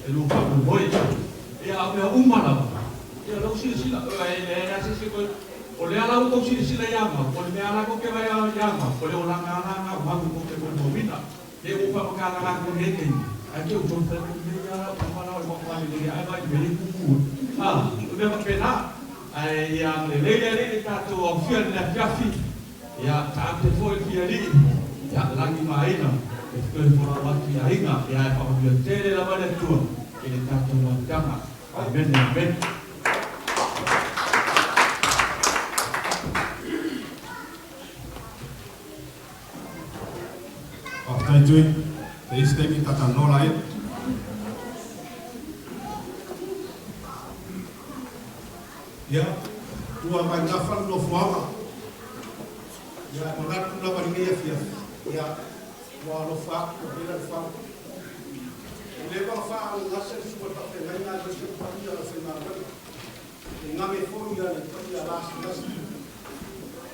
e lua faamoemoe. Ia, a o mea uma lava, ia lou silasila, e leai lava se isi e toe. O lea la ua tou silasila ia Mau, o le mea lava la tou te vaai ia Mau, o le olaga lava la na o Mau tou te molimauina. Te i ua ou faamatala atu i lenei taimi, ae te i ua toe fai atu lenei lava tama la o le matua lelei ae vaai i mea ia e tutu ai. A, o mea faapena. Ae ia agalelei le Alii i le tatou aofia i le afiafi, ia taape foi le fia alii, ia lagi ma aina, e toe folau atu i aiga, ia ae faamanuia tele lava le Atua i le tatou amataga. Amene, amene. Faafetai Tui. Se isi taimi ta talanoa laia. Ia, ua mai gafa le nofoaga. Ia, e manatu lava i lenei afiafi, ia, ua alofa atu ua vela le fau. Ua leva ona faaaaogagase le susuga i le faafeagaiga aemaise le paia o le aufaigaluega. E gage foi le paia lasilasi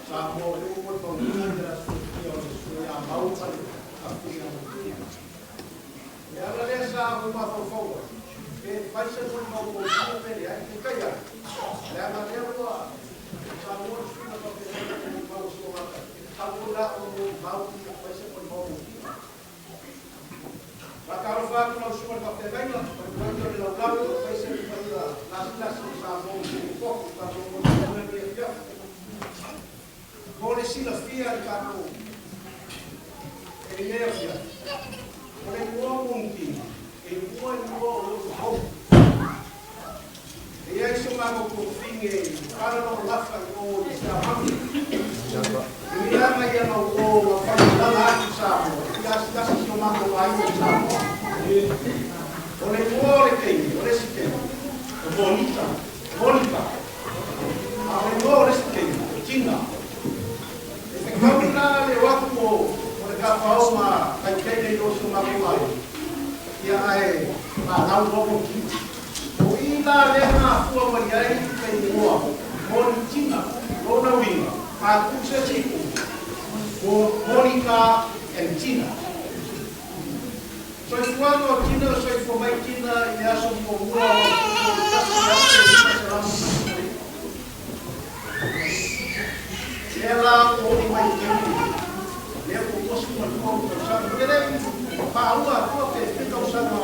Samoa o lea ua molimauina le fiafia o le sui a Mau ma le afioga ia Matua. O le ala lea sa ou mafaufau ai, pe fai se molimau mautu pe leai, peitai ane, leaga lea ua saunoa le susuga faapena i le molimau a si o matou, e tatau foi la ona molimau ia fai se molimau mautu. Faatalofa atu lau Susuga i le Faafeagaiga, o le paia o le lalolagi, aemaise le paia lasilasi o Samoa ua tuupopo i tatou molimauina lenei afiafi. Mo le silafia e tatou e lenei afiafi, o le igoa Monitina, e igoa i mua o lo'u hou. E i ai so matou tuafafine i kala lona gafa i o i Siamani. I miaga ia na o na faiolaga atu i Samoa e fia asiasi i si o matou aiga i Samoa. O le igoa o le teine, o le isi teine, o Monita, Monica, a o le igoa o le isi teine, o Tina. E fetaui la le o atu o le tafaao ma taitaina i o i si o matou aiga, ia ae fanau loa Montina. O i la lea na afua mai ai le igoa Monitina, lona uiga, a tuu se isi itu, ko Monica and Tina. Soifuaga o Tina o soifua mai Tina i le aso muamua o Aokuso 1979. Lea la ua oo mai i le taimi lenei, lea ua 22 tausaga. Ou te le i maua atua pe fia tausaga o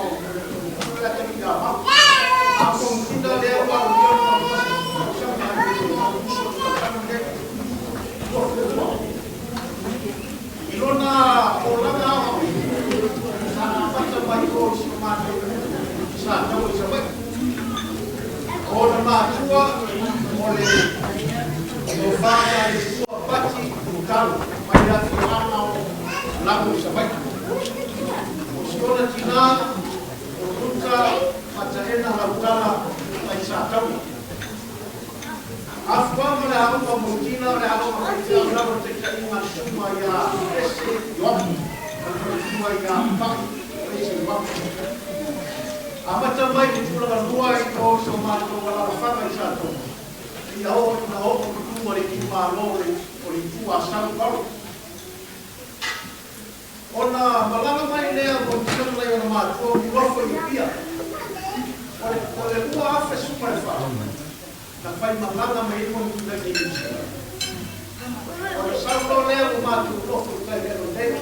le atalii ia Mau. A o Komitina lea ua aulia le 21 tausaga i le Aokuso o le tausaga lenei, 22. I lona olaga aoaoina, sa amata mai o i si o matou nuu i Sataua i Savaii. O ona matua o le Tofa ia Iesu Pati Talo mai le afioaga o Lago i Savaii. O si ona tinā o Ruta Mataena Lautala mai Sataua. Afuaga o le aoga mo Tina o le aoga faifeau lava le taitaiga a le susuga ia Ese Ioapu ma le faletua ia Pa'i Ese Ioapu. Amata mai i le tulaga lua i o i so matou alalafaga i Sataua, seia oo ina oo i luga le itumalo o le Itu Asau i Paula. Ona malaga mai lea mo le tulaga nai ona matua o Nofo i Apia. O le 2014, na fai malaga mai ai Monitina i Niu Sila. Ona sau loa lea ua matou nofo i tai lea nei.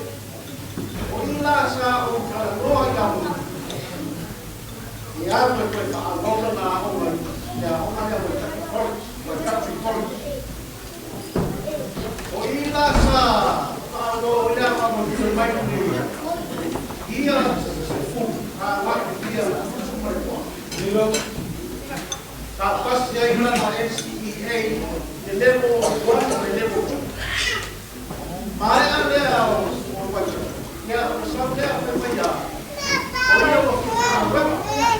O i la sa ou talanoa ia Monitina e alu e toe faaauau lana aoga i le aoga lea Waitaki College, Waitaki College. O i la sa faaloa ai le faamanuia mai nei ia sefulu agai i ia 12. Sa pasi ai lana NCEA le level 1 ma le level 2. Maea lea o le waitaki, ia ona sau lea fai mai ia, o ia ua fia faigaluega.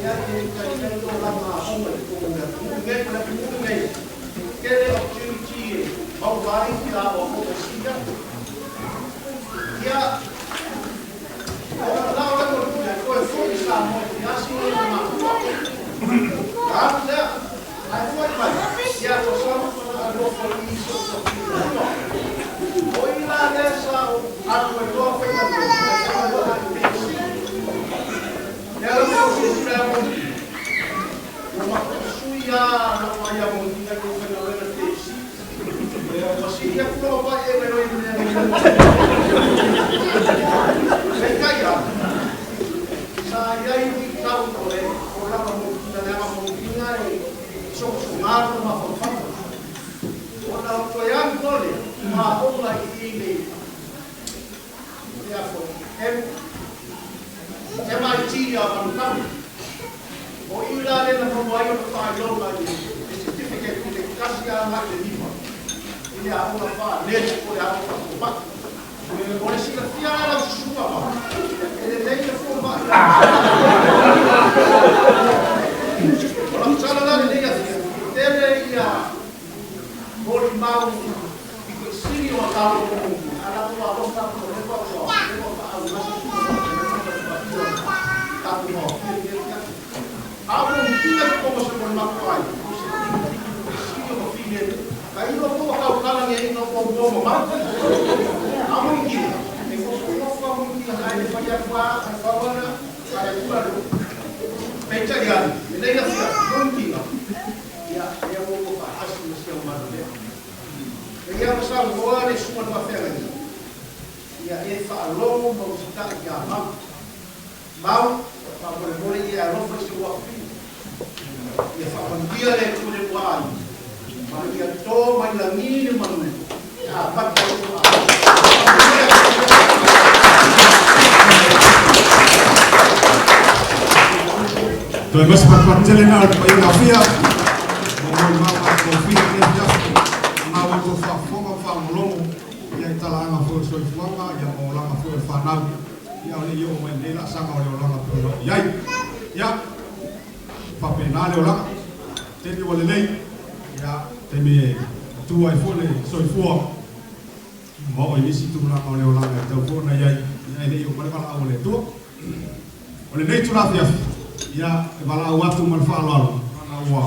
Ia e taitai o lana aoga i totonu o le atunuu lenei, o le atunuu lenei e tele opportunity e maua ai ia aoaoga e sili atu. Ia, ona lao lea o le toe foi i Samoa e fia asi ona matua. Alu lea, ae fo'i mai, ia ua sau ma alofa i isi o tafili. O i la lea sa o alu ai loa faigaluega, ae faigaluega i le PC. Lea la ua silasila ia Monique, ua matua sui lava lou ai ia Monique nai lou faigaluega i le PC. Ua sili atu lou pai e mai loa i le mea nei. Peitai ane, sa i ai luitau o le tulaga Monique, leaga Monique e sogasoga lona mafaufau. Ona ou toe alu loa lea, aoga i i le lea foi, MIT a Manukau. O i la lea na maua ai ona faailoga i le certificate i le 1 agai i le 5 i le aoga faa-nurse po o le aoga faafomai. O le silafia la lau susuga ma, e lelei le fomai. O lau tala la lenei afiafi, e tele ia molimau i sili o talo mo ala ua alofa atu o lea ua leva faaulasa susuga tatou maofia i lenei afiafi. A o monikiga i totonu o se molimau ai, o se sili o mafine, ka ilo po o tautala ni ina o mua ma mau. A monikiga, e nofonofo a monikiga ai le fai atu a, ai fauana, a le tua lo. Peitai ane, lenei afiafi, monikiga, ia, lea ua ua faatasi ma sia mamalu lea. E ia ma saunoa le susuga le faafeagaiga, ia e faalogo ma usitai ia Mau. Mau, faamolemole ia alofa i si ou afafine. Ia faamanuia le Atua i le lua aiga, ma ia to mai lagi le manu, e amata ai lua aiga. Toe masi patupatu tele na o le paia afia. Mo mo mau a kofia le afiafi. Na ua tou faafofoga ma faalogologo ia i talaaga foi o le soifuaga ia ma olaga foi o le fanau. Ia o le i oo mai nei laasaga o le olaga pe ona oo i ai. Ia, faapena le olaga. Taimi ua lelei, ia taimi e atu ai foi le soifua. Ma oo i nisi tulaga o le olaga e tau foi ona i ai, ia e le i oo mai le valaau a le Atua. O lenei itula afiafi, ia e valaau atu ma le faaaloalo, ona ua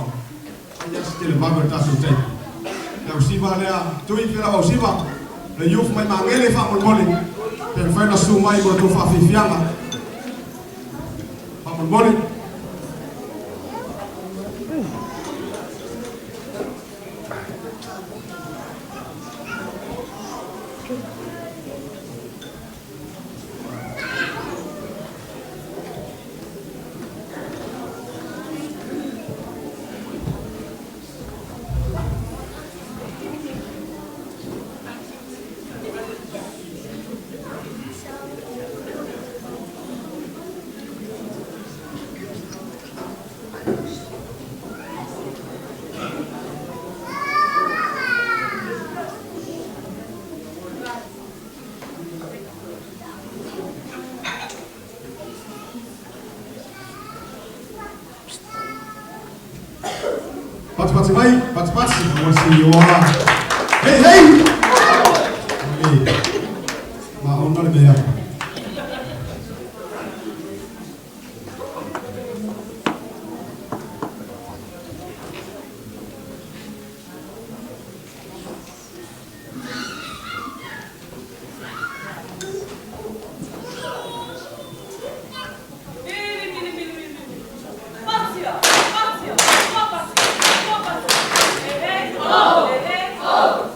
fai lava se televave o le tatou taimi. Le ausiva lea, Tui Felau Ausiva, le youth mai Magele faamolemole, pe mafai ona susu mai mo le tou faafiafiaga. Faamolemole. Patipati mai, patipati, mo si ola. Hey, hey! Hey. Ma ona le mea. Mili, mili, mili, mili, mili. Patia, patia, papatia, papatia. Hey, hey, oh, hey, hey, oh.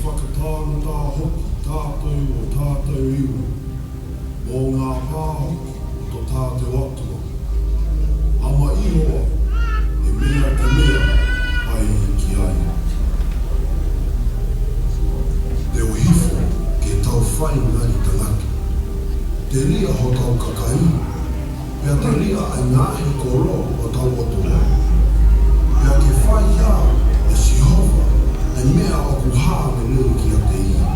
whakatāngata hoki tātou o tātou iwi, mō ngā pā hoki o to tātou Atua. Ama Ihowa, he mea te mea pai ki a ia. Te o hifo ke tau whai ngari tangata. Te ria ho tau kakaī, pea te ria ai ngāhi koro o tau atua. Pea ke whai iā e Sihova e mea o ku hā me nui ki a te ia.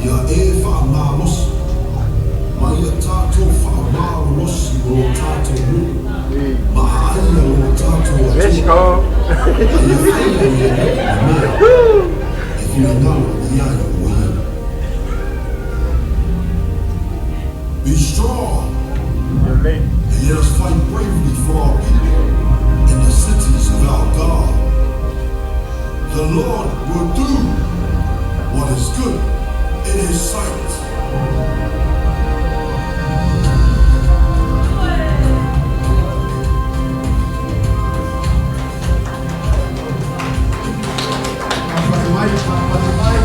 Ia e whaamālosi, ma ia tātou whaamālolosi o lo tātou nuu, ma aia lo tātou atua, a ia whaia ia e mea, e whinangalo i ai o ia. Be strong, and let us fight bravely for our people and the cities of our God. The Lord will do what is good in his sight. Fa'apati mai, fa'apati mai.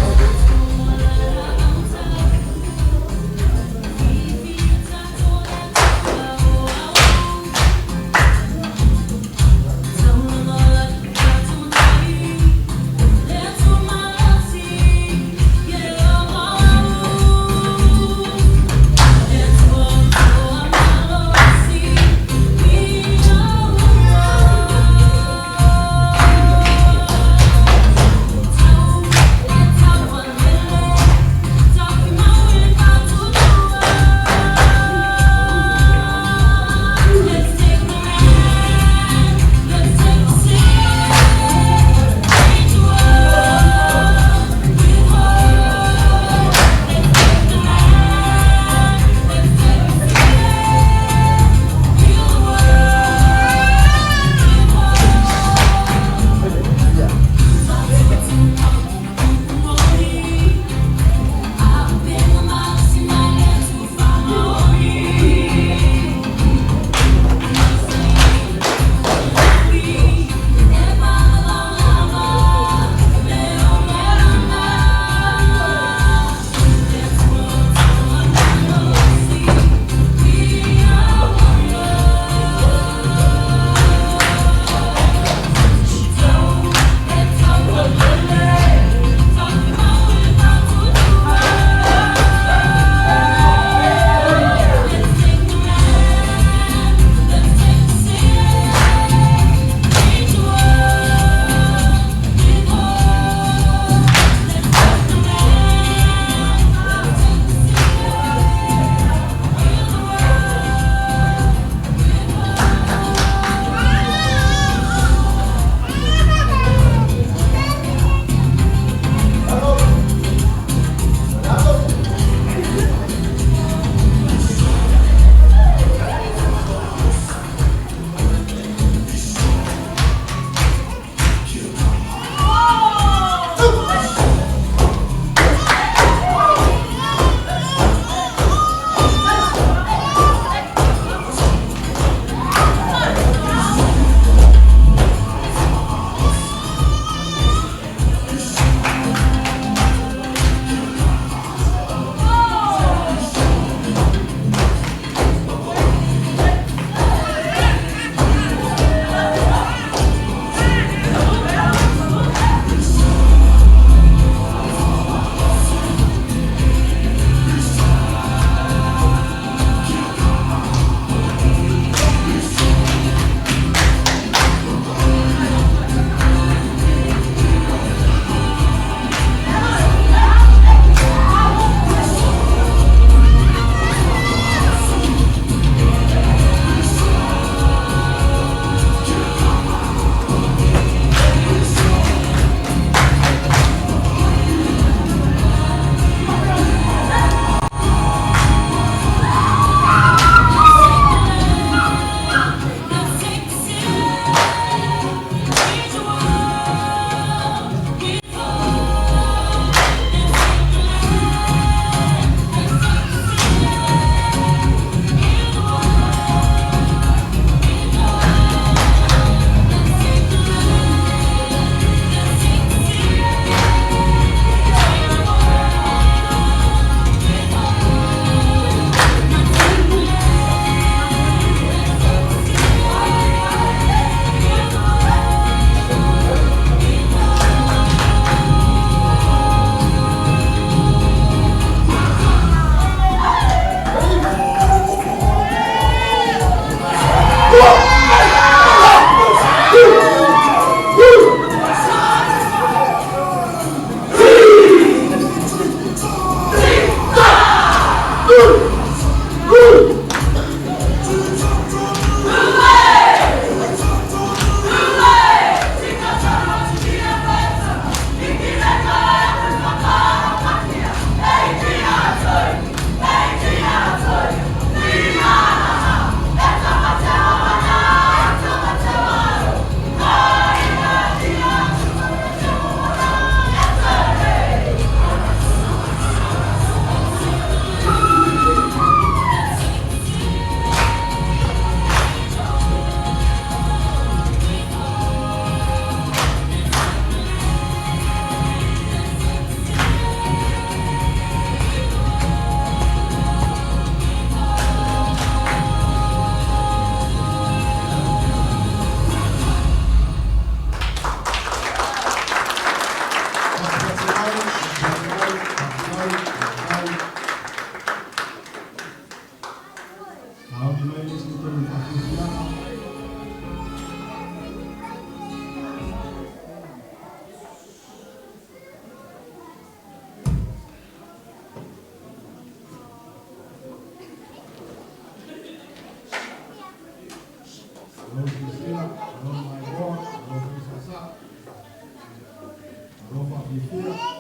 faafiafia.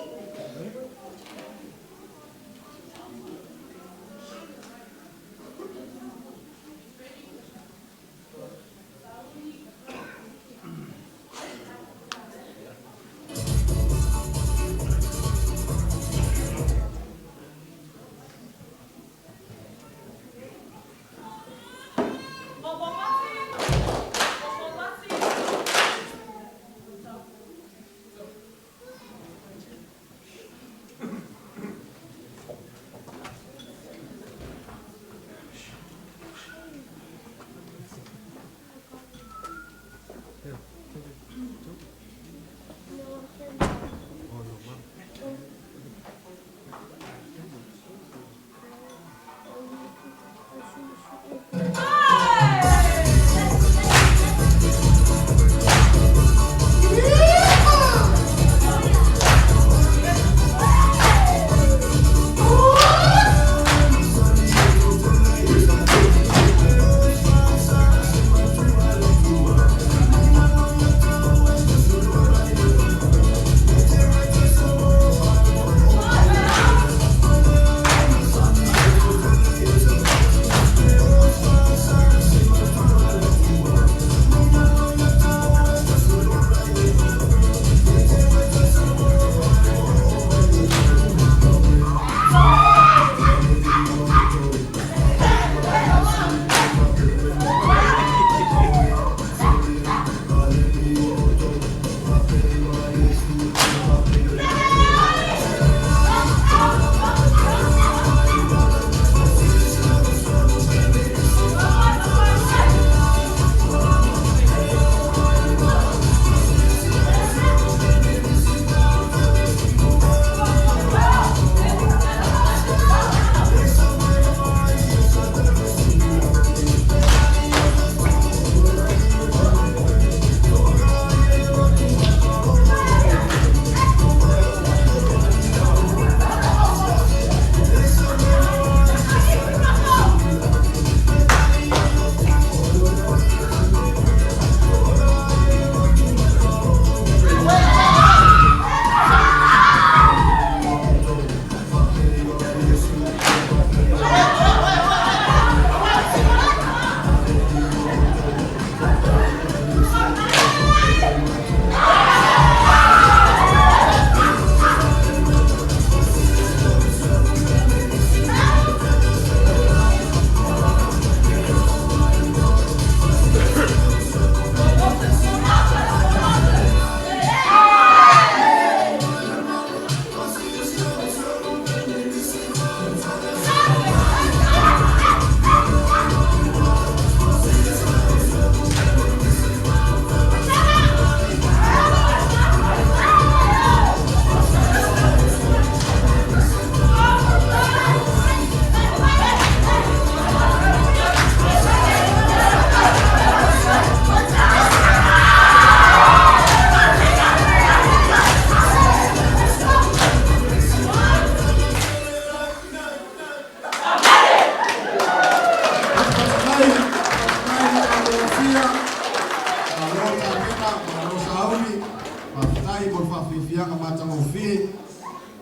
Faafetai mo le faafiafiaga matagofie.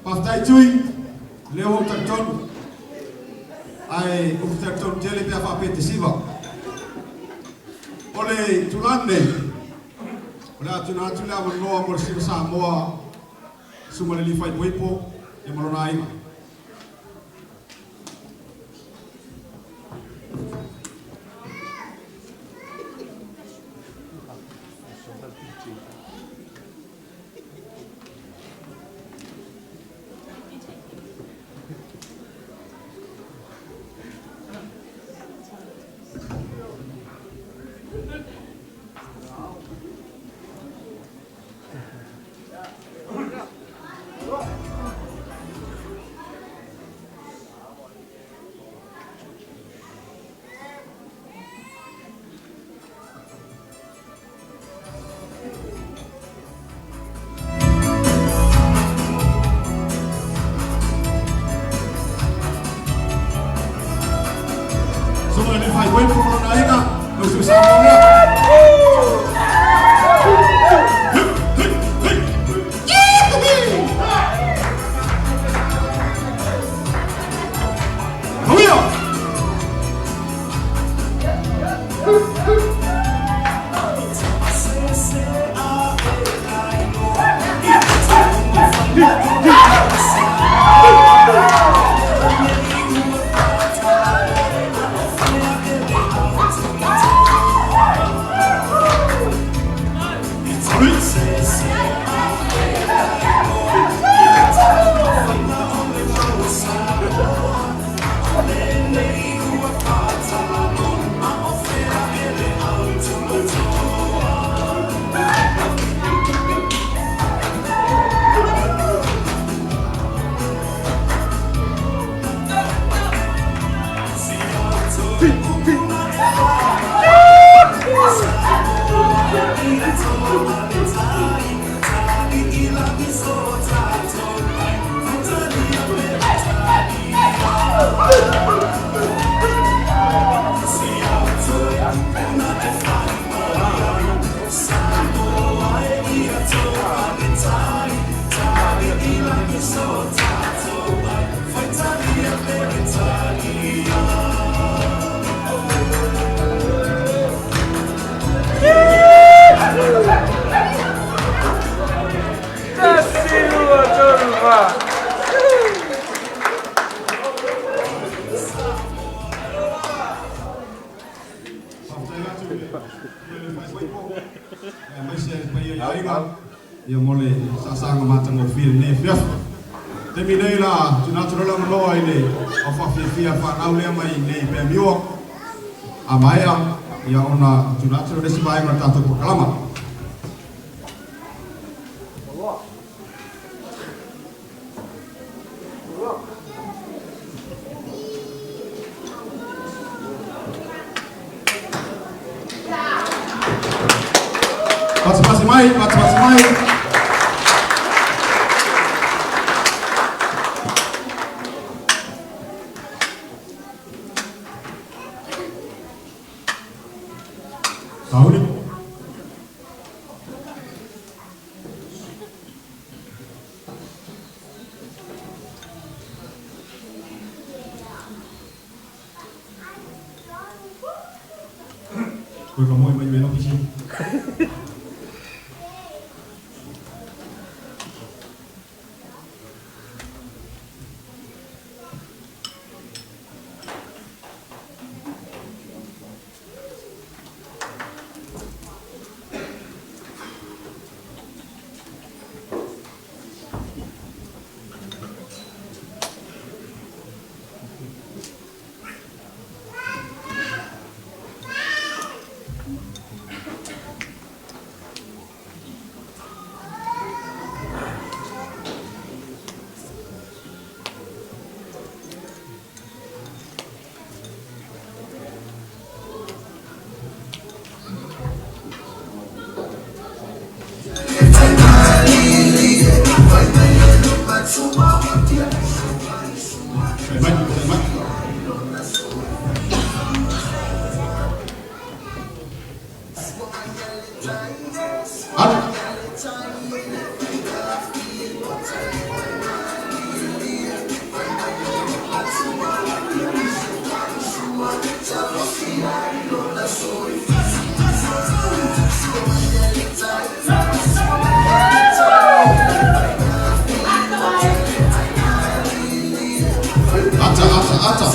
Faafetai Tui, lea ua ou talitonu. Ae ou te talitonu tele pe a faapea e te siva. O le itula lenei, o le a tuuina atu le avanoa mo le Siva Samoa, Susuga i le Alii Faaipoipo ia ma lona aiga. Susuga i le Alii Faaipoipo ma lona aiga, lau Susuga Samoa lea. Faafetai atu i le paia o le faaipoipo, aemaise le paia i aiga, ia mo le saasaga matagofie i lenei afiafi. Taimi nei la tuuina atu loa le avanoa i le au faafiafia fanau lea mai nei i Pemiua. A maea, ia ona tuuina atu lea o le isi vaega o le tatou polokalama. Pasipasi mai, pasipasi mai. Sauli. Koe ka moe mai me ofisi. Sai mai, sai mai. Ata. Ata, ata, ata.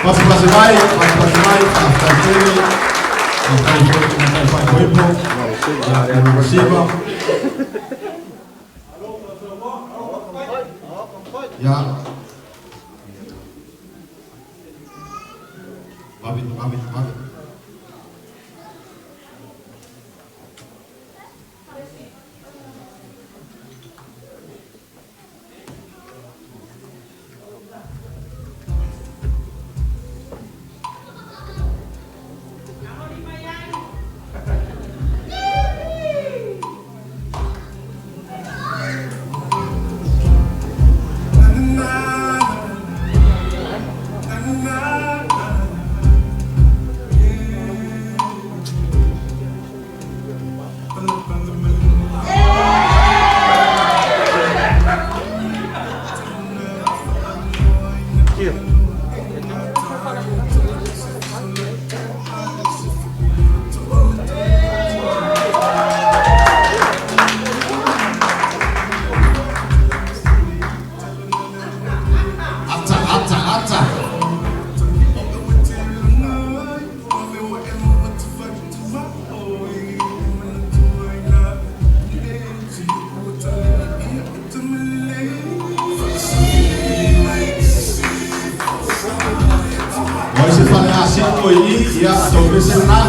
Pasipasi mai, pasipasi mai, faafetai tele. Faafetai foi i le Matai Faaipoipo, ia ma Siva. Ia. Vave, vave, vave. Ata, ata, ata. O ai se faleasi o i i, ia, tou pese lena.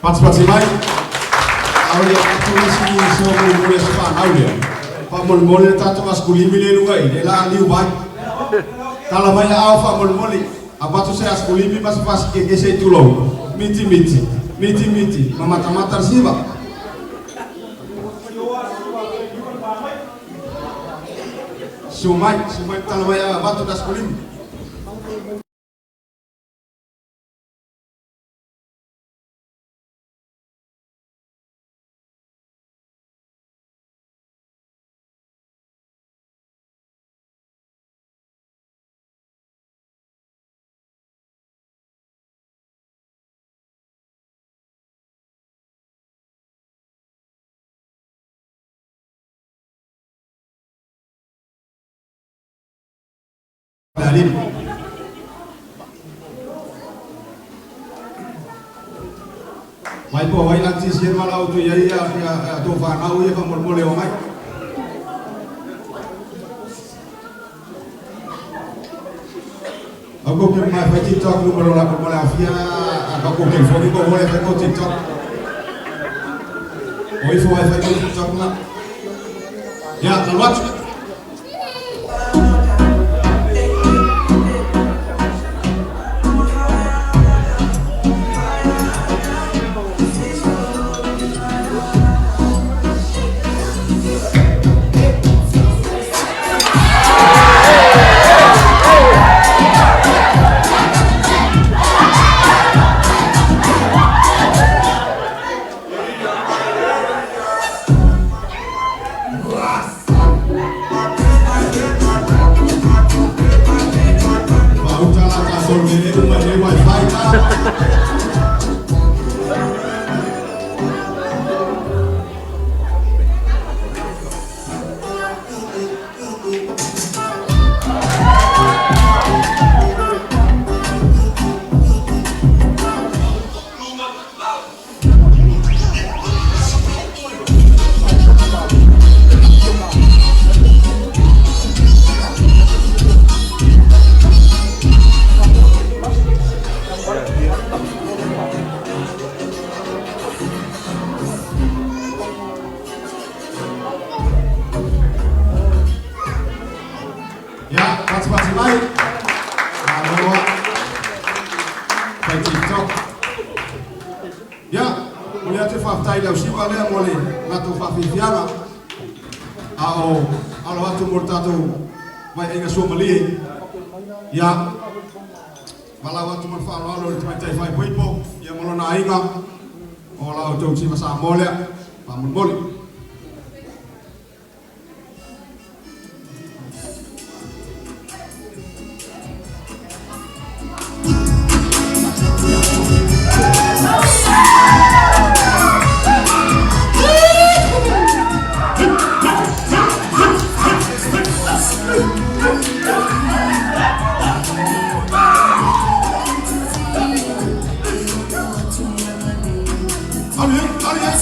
Patipati mai, aole atu isi se o molemole se whanau lea. Wha molemole le tātou askulimi le luga i, le la liu mai. Tala mai ao wha molemole, a batu se askulimi ma se whasi ke ke se i tulou. Miti miti, miti miti, ma mata mata siva. Sumai, sumai tala mai a batu da askulimi. Alili. Mai po vai lanti si ma lau tu ia ia ia to whanau ia wha o mai. Ako ke mai fai TikTok numero la ko mole afia a ko ke fo ko mole fai ko TikTok. O ifo vai fai ko TikTok na. Ya, talu. tatou i mea uma i lenei wifi. Ia, fatufatu mai. Malo lava. Fai TikTok. Ia, momoli atu le faafetai i le ausiva lea mo le latou faafiafiaga a o alo atu mo le tatou vaeaiga suamalie. Ia, valaau atu ma le faaaloalo i le tamaitai faaipoipo ia ma lona aiga o la outou tiva Samoa lea. Faamolemole. Alu ia, alu ia.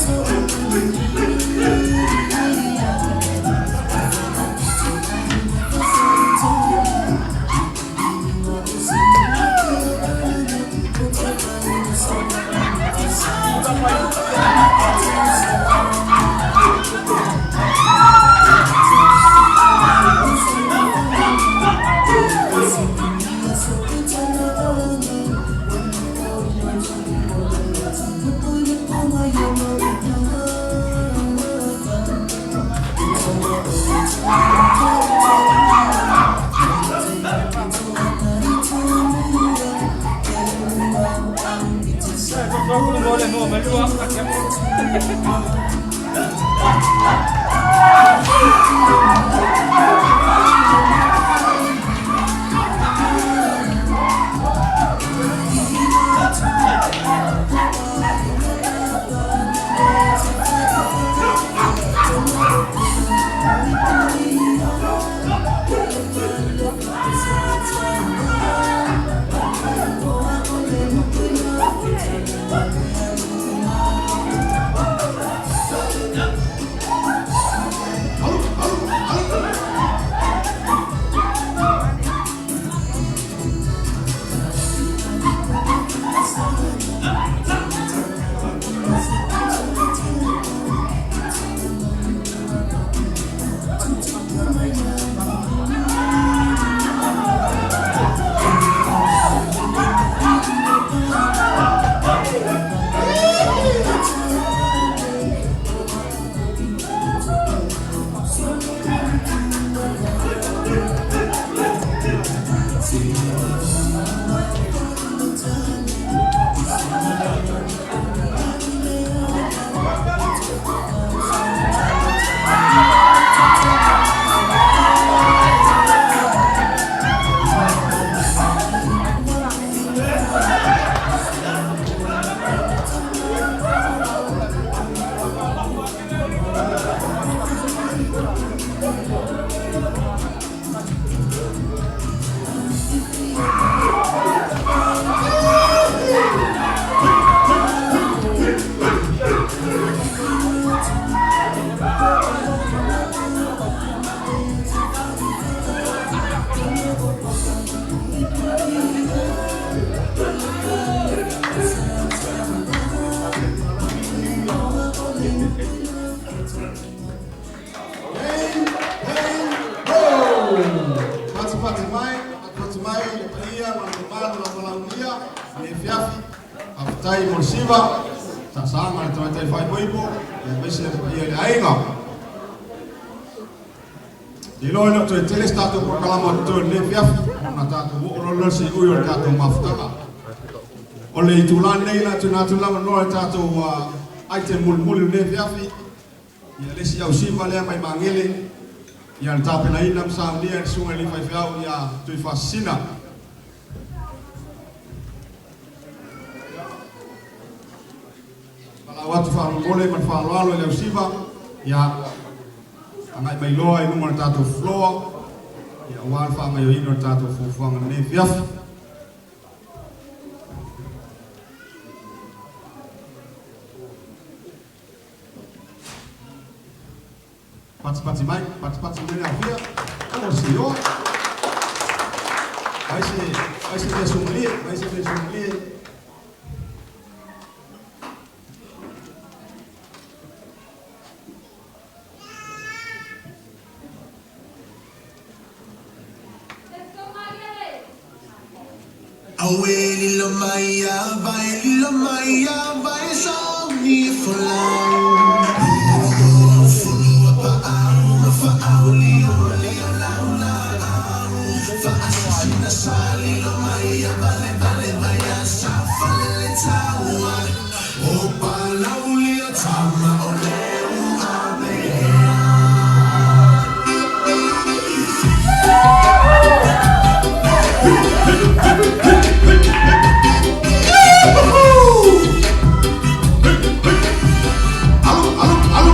Hey, hey, ho! Fatifati mai, fatifati mai le paia ma le mamalu o la Valaaulia i le afiafi. Faafetai mo le siva, saasaga le tamaitai faaipoipo, aemaise le paia i le aiga. Te iloa e le o toe tele se tatou polokalama o totoe i lenei afiafi, ona tatou oo loa lea i le siui o le tatou mafutaga. O le itula lenei o le a tuuina atu le avanoa i le tatou item mulimuli o lenei afiafi, ia le isi ausiva lea mai Magele, ia le tapenaina ma saunia e le Susuga i le Alii Faifeau ia Tuifaasisina. atu faamolemole ma le faaaloalo i le ausiva, ia agai mai loa i luga o le tatou floor, ia aua le faagaoioiga o le tatou fuafuaga i lenei afiafi. Patipati mai, patipati mai le afia, o le sioa. Ai se, ai se mea sumalie, ai se mea sumalie. Auē lilo mai a vai, lilo mai a vai, sauni folau. Fulu paau ma faau lio lio lau laau. Faasisina sa lilo mai a vale vale vai a sa fale le taua. O palau lio tama o le uamea. Alu, alu, alu.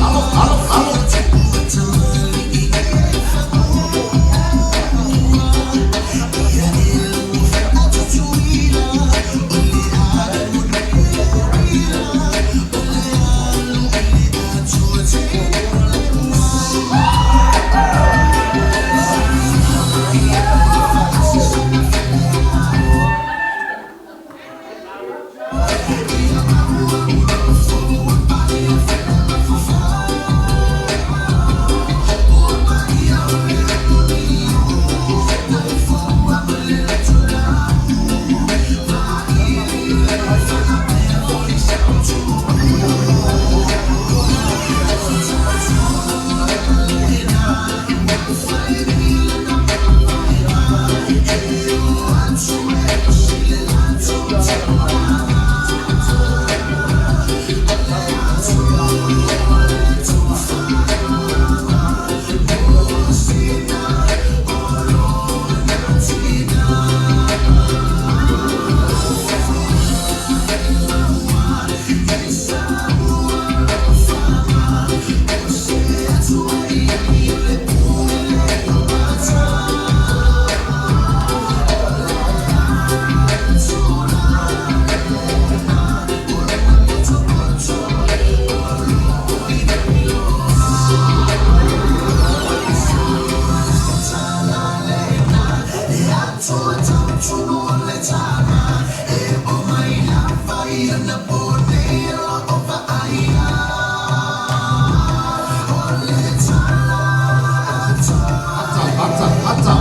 Alu, alu, alu, alu, alu, alu. Ata, ata, ata.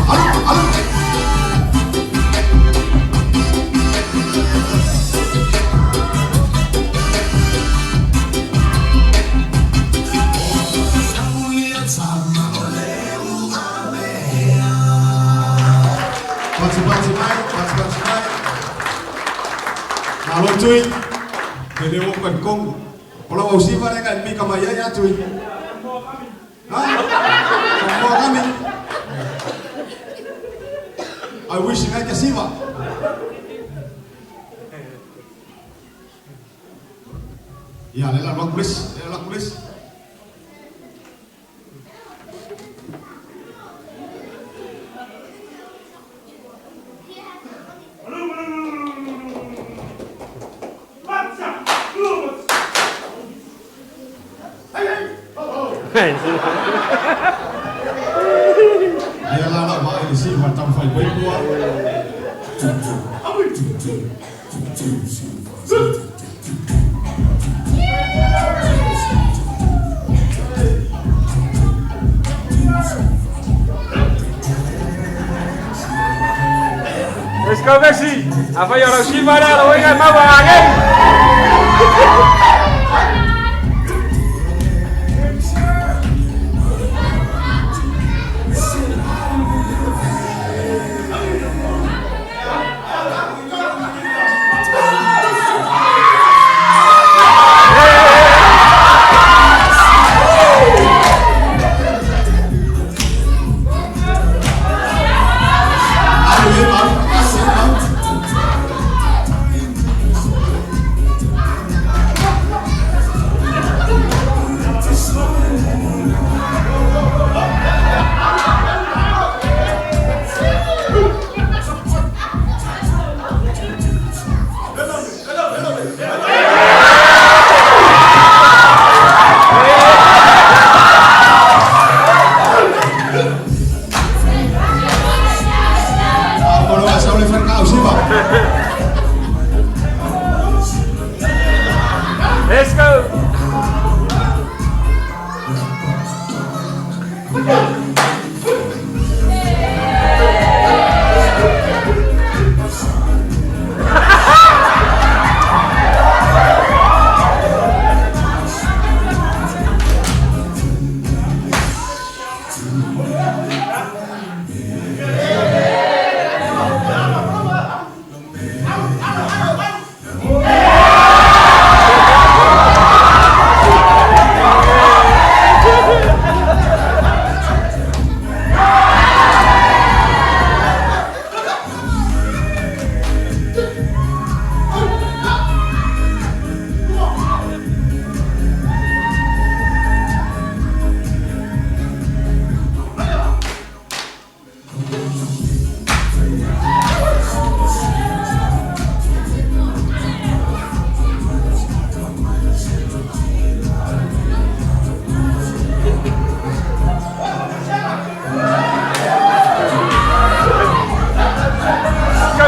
Alu, alu. Patipati mai, patipati mai. Malo tui. Te leo kan kong. Ola wau siva le ngai mika mai ai tui. Ha? Mo kami. I wish ngai ke siva. Ia, le la luaku lesi, le la luaku lesi. Ia la la va i siva tam fai koi pua. Let's go Messi. Afai o siva le alo inga maua again. Alu e mau, alu e mau. Malo asa o le whanka au siva. Let's go. Let's go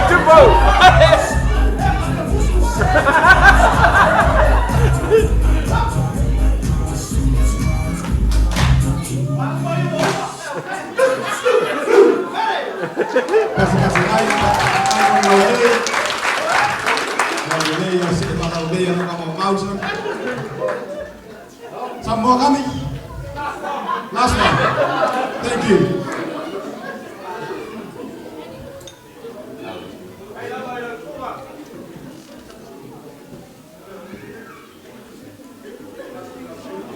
Tupo. Kasi kasi ai, ai no ele. No ele ia se ma lau le ia no ka mau sa. Some more coming. Last one. Thank you.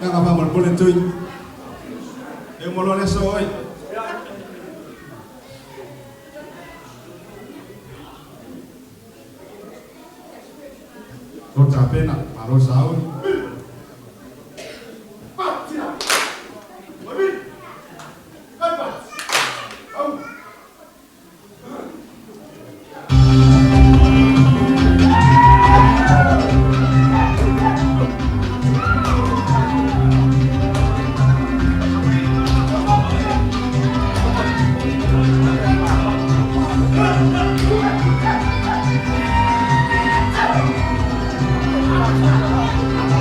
Nanga pa mo pule tui. E mo lo le so oi. Lo tapena, malo saui. Let's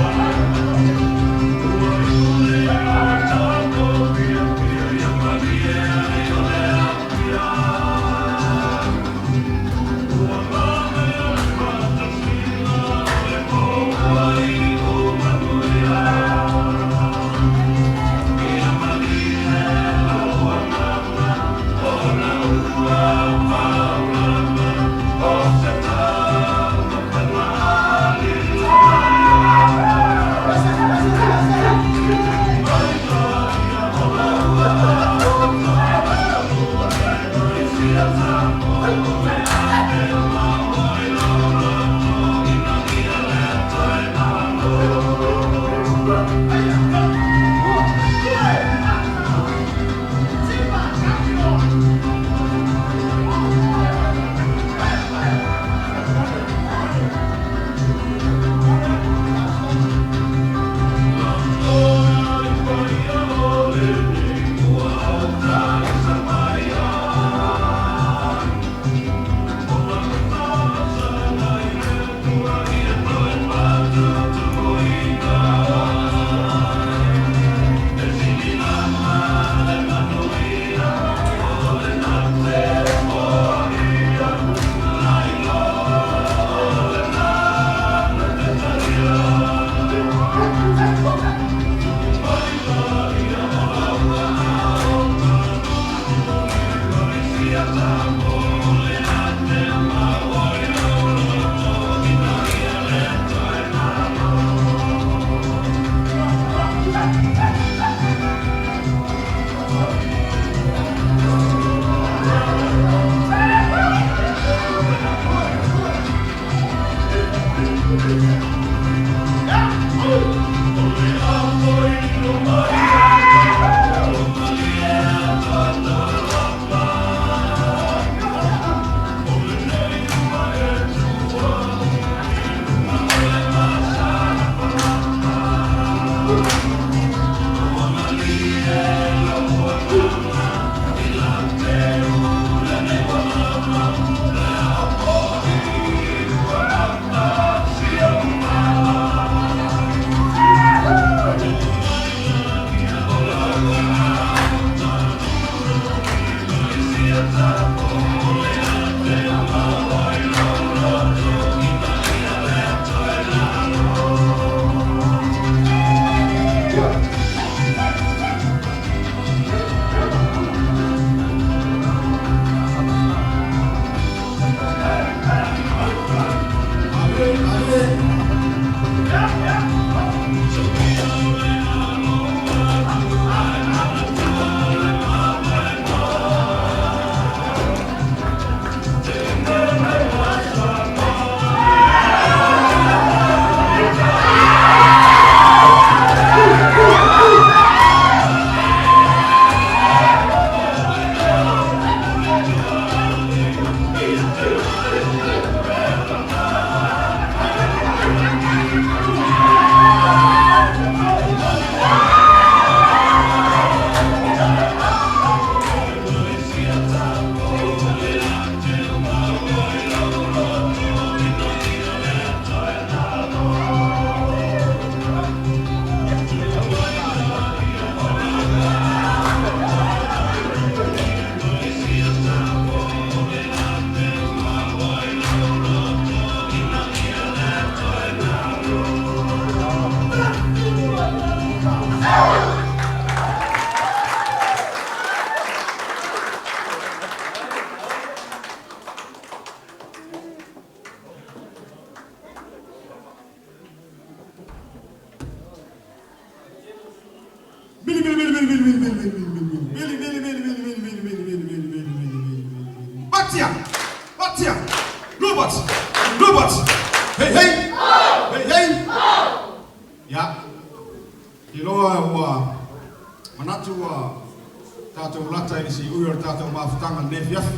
tatou lata i le siui o le tatou mafutaga i lenei afiafi.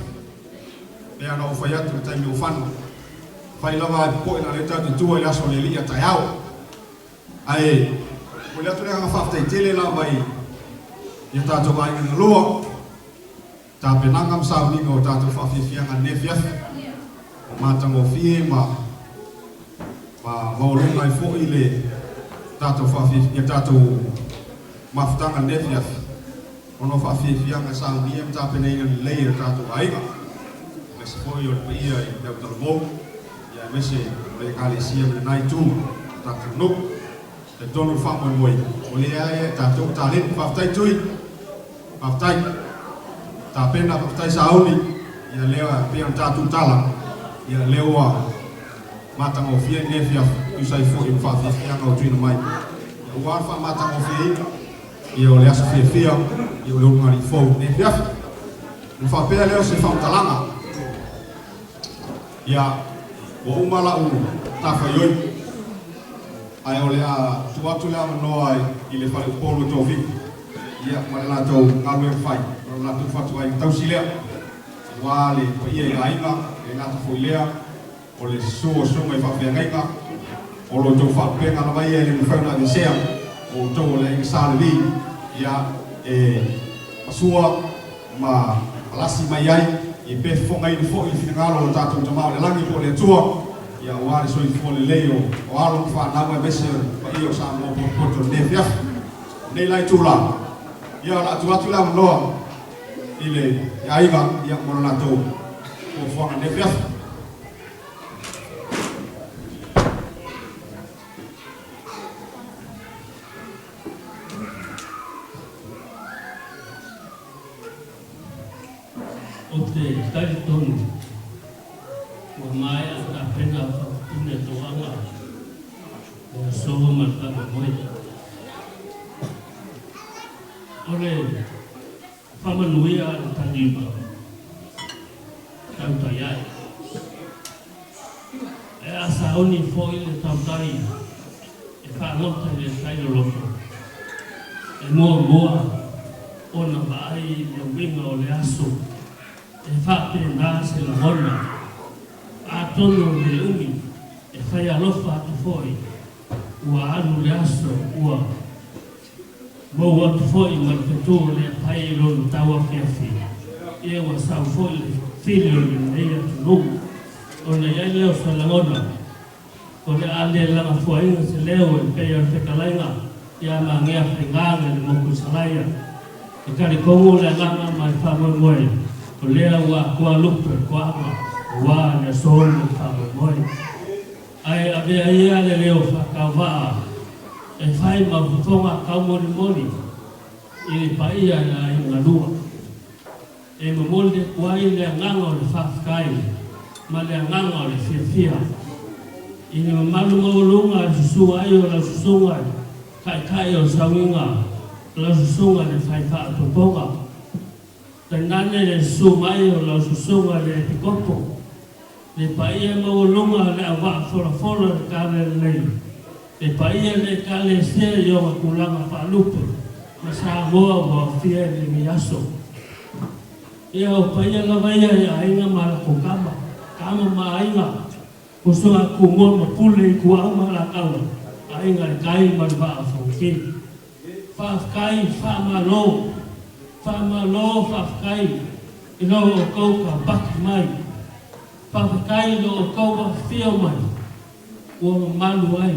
Pei ona ou fai atu i le taimi ua fano, fai lava ae popoe leaga o lea tatou te tua i le aso o le Alii a taeao. Ae momoli atu le agaga faafetai tele lava i o tatou aiga galua, tapenaga ma sauniga o tatou faafiafiaga i lenei afiafi, ua matagofie ma ma maualuga ai foi le tatou faafiafia tatou mafutaga i lenei afiafi ona o faafiafiaga saunia ma tapenaina lelei e o tatou aiga, aemaise foi o le paia i le autalavou, ia aemaise o le Ekalesia ma lena itu o tatou nuu. Talitonu le faamoemoe o lea e tatou taleni. Faafetai Tui, faafetai tapena, faafetai sauni, ia lea pei ona tatou tala, ia lea ua matagofie lenei afiafi, tusa ai foi ma faafiafiaga ua tuuina mai. Ia ua le faamatagofieina, ia o le aso fiafia, ia o le ulugalii fou lenei afiafi. Ona faapea lea o se faamatalaga, ia ua uma lau matafaioi, ae o le a tuu atu le avanoa i le faleupolu o Tofiga, ia ma le latou galuega fai, o le latou fatuaiga tausi lea, aua le paia i aiga, e le gata foi i lea, o le susu o susuga i faafeagaiga, o lo outou faalupega lava ia e le mafai ona aveesea, o outou o le aiga Sa Levi, ia, e masua ma palasi mai ai, ia pe fofogaina foi le finagalo o lo tatou Tama o le Lagi po o le Atua, ia aua le soifua lelei o alo ma fanau aemaise o le paia o Samoa potopoto i lenei afiafi. I lenei la itula, ia o le a tuu atu le avanoa i le aiga ia mo le latou fuafuaga i lenei afiafi. Ou te talitonu ua maea tapena faapupune tauaga le aso ma le faamoemoe. O le faamanuia a le taliuga tautai ai. Ae a sauni foi le tautai e fagota i le tai loloto, e muamua ona vaai i le uiga o le aso e faapena se lagona. Atonu e le umi e fai alofa atu foi ua alu le aso ua maua atu foi ma le fetu o le apai i lona tauafiafi, ia ua sau foi le fili o lenei atunuu. Ona i ai lea o se lagona, o le a le lagafuaina se leo e pei o le fetalaiga ia Magea Faiga nai le moku i Salaia. E talitonu le agaga ma le faamoemoe, o lea ua atoa lupe o le toaga aua le aso ma le faamoemoe. Ae avea ia le leo faatauvaa e fai ma fofoga taumolimoli i le paia i aiga galua. E momoli atu ai le agaga o le faafetai ma le agaga o le fiafia i le mamalu maualuga i le susu ai o lau susuga i le Taitai o le Sauiga, lau susuga i le Faifaatotoga, tainane le susu mai o lau susuga i le Epikopo, le paia maualuga o le auvaa folafola i le kale lelei, le paia i le Ekalesia i ona tulaga faalupe ma Samoa ua aofia i lenei aso. Ia, o paia lava ia i aiga ma latou tama, tama ma aiga, uso a Tumua ma Pule, Ituau ma Alataua, aiga i le tai ma le vaa o Fonoti. Faafetai, faamalo, faamalo, faafetai i lo outou taupaki mai. Faafetai i lo outou afifio mai ua mamalu ai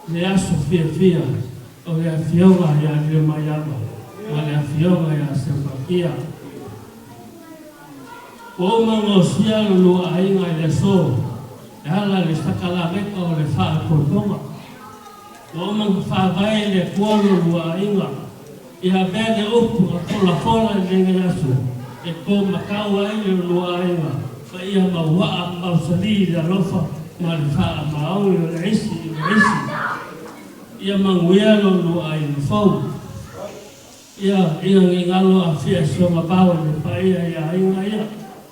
le aso fiafia o le Afioga ia Aliimalemaiava ma le Afioga ia Seufatia. Ua uma ona osia lo lua aiga i le aso e ala i le sakalameta o le faatotoga. Ua uma ona faavae e le Atua lo lua aiga ia avea le upu na folafola i lenei aso e to matau ai le lua aiga ma ia mauaa ma mausali i le alofa ma le faamaoni o le isi i le isi. Ia manuia lo lua aiga fou. Ia ina ne i galo afia i si ona vao i le paia i aiga ia,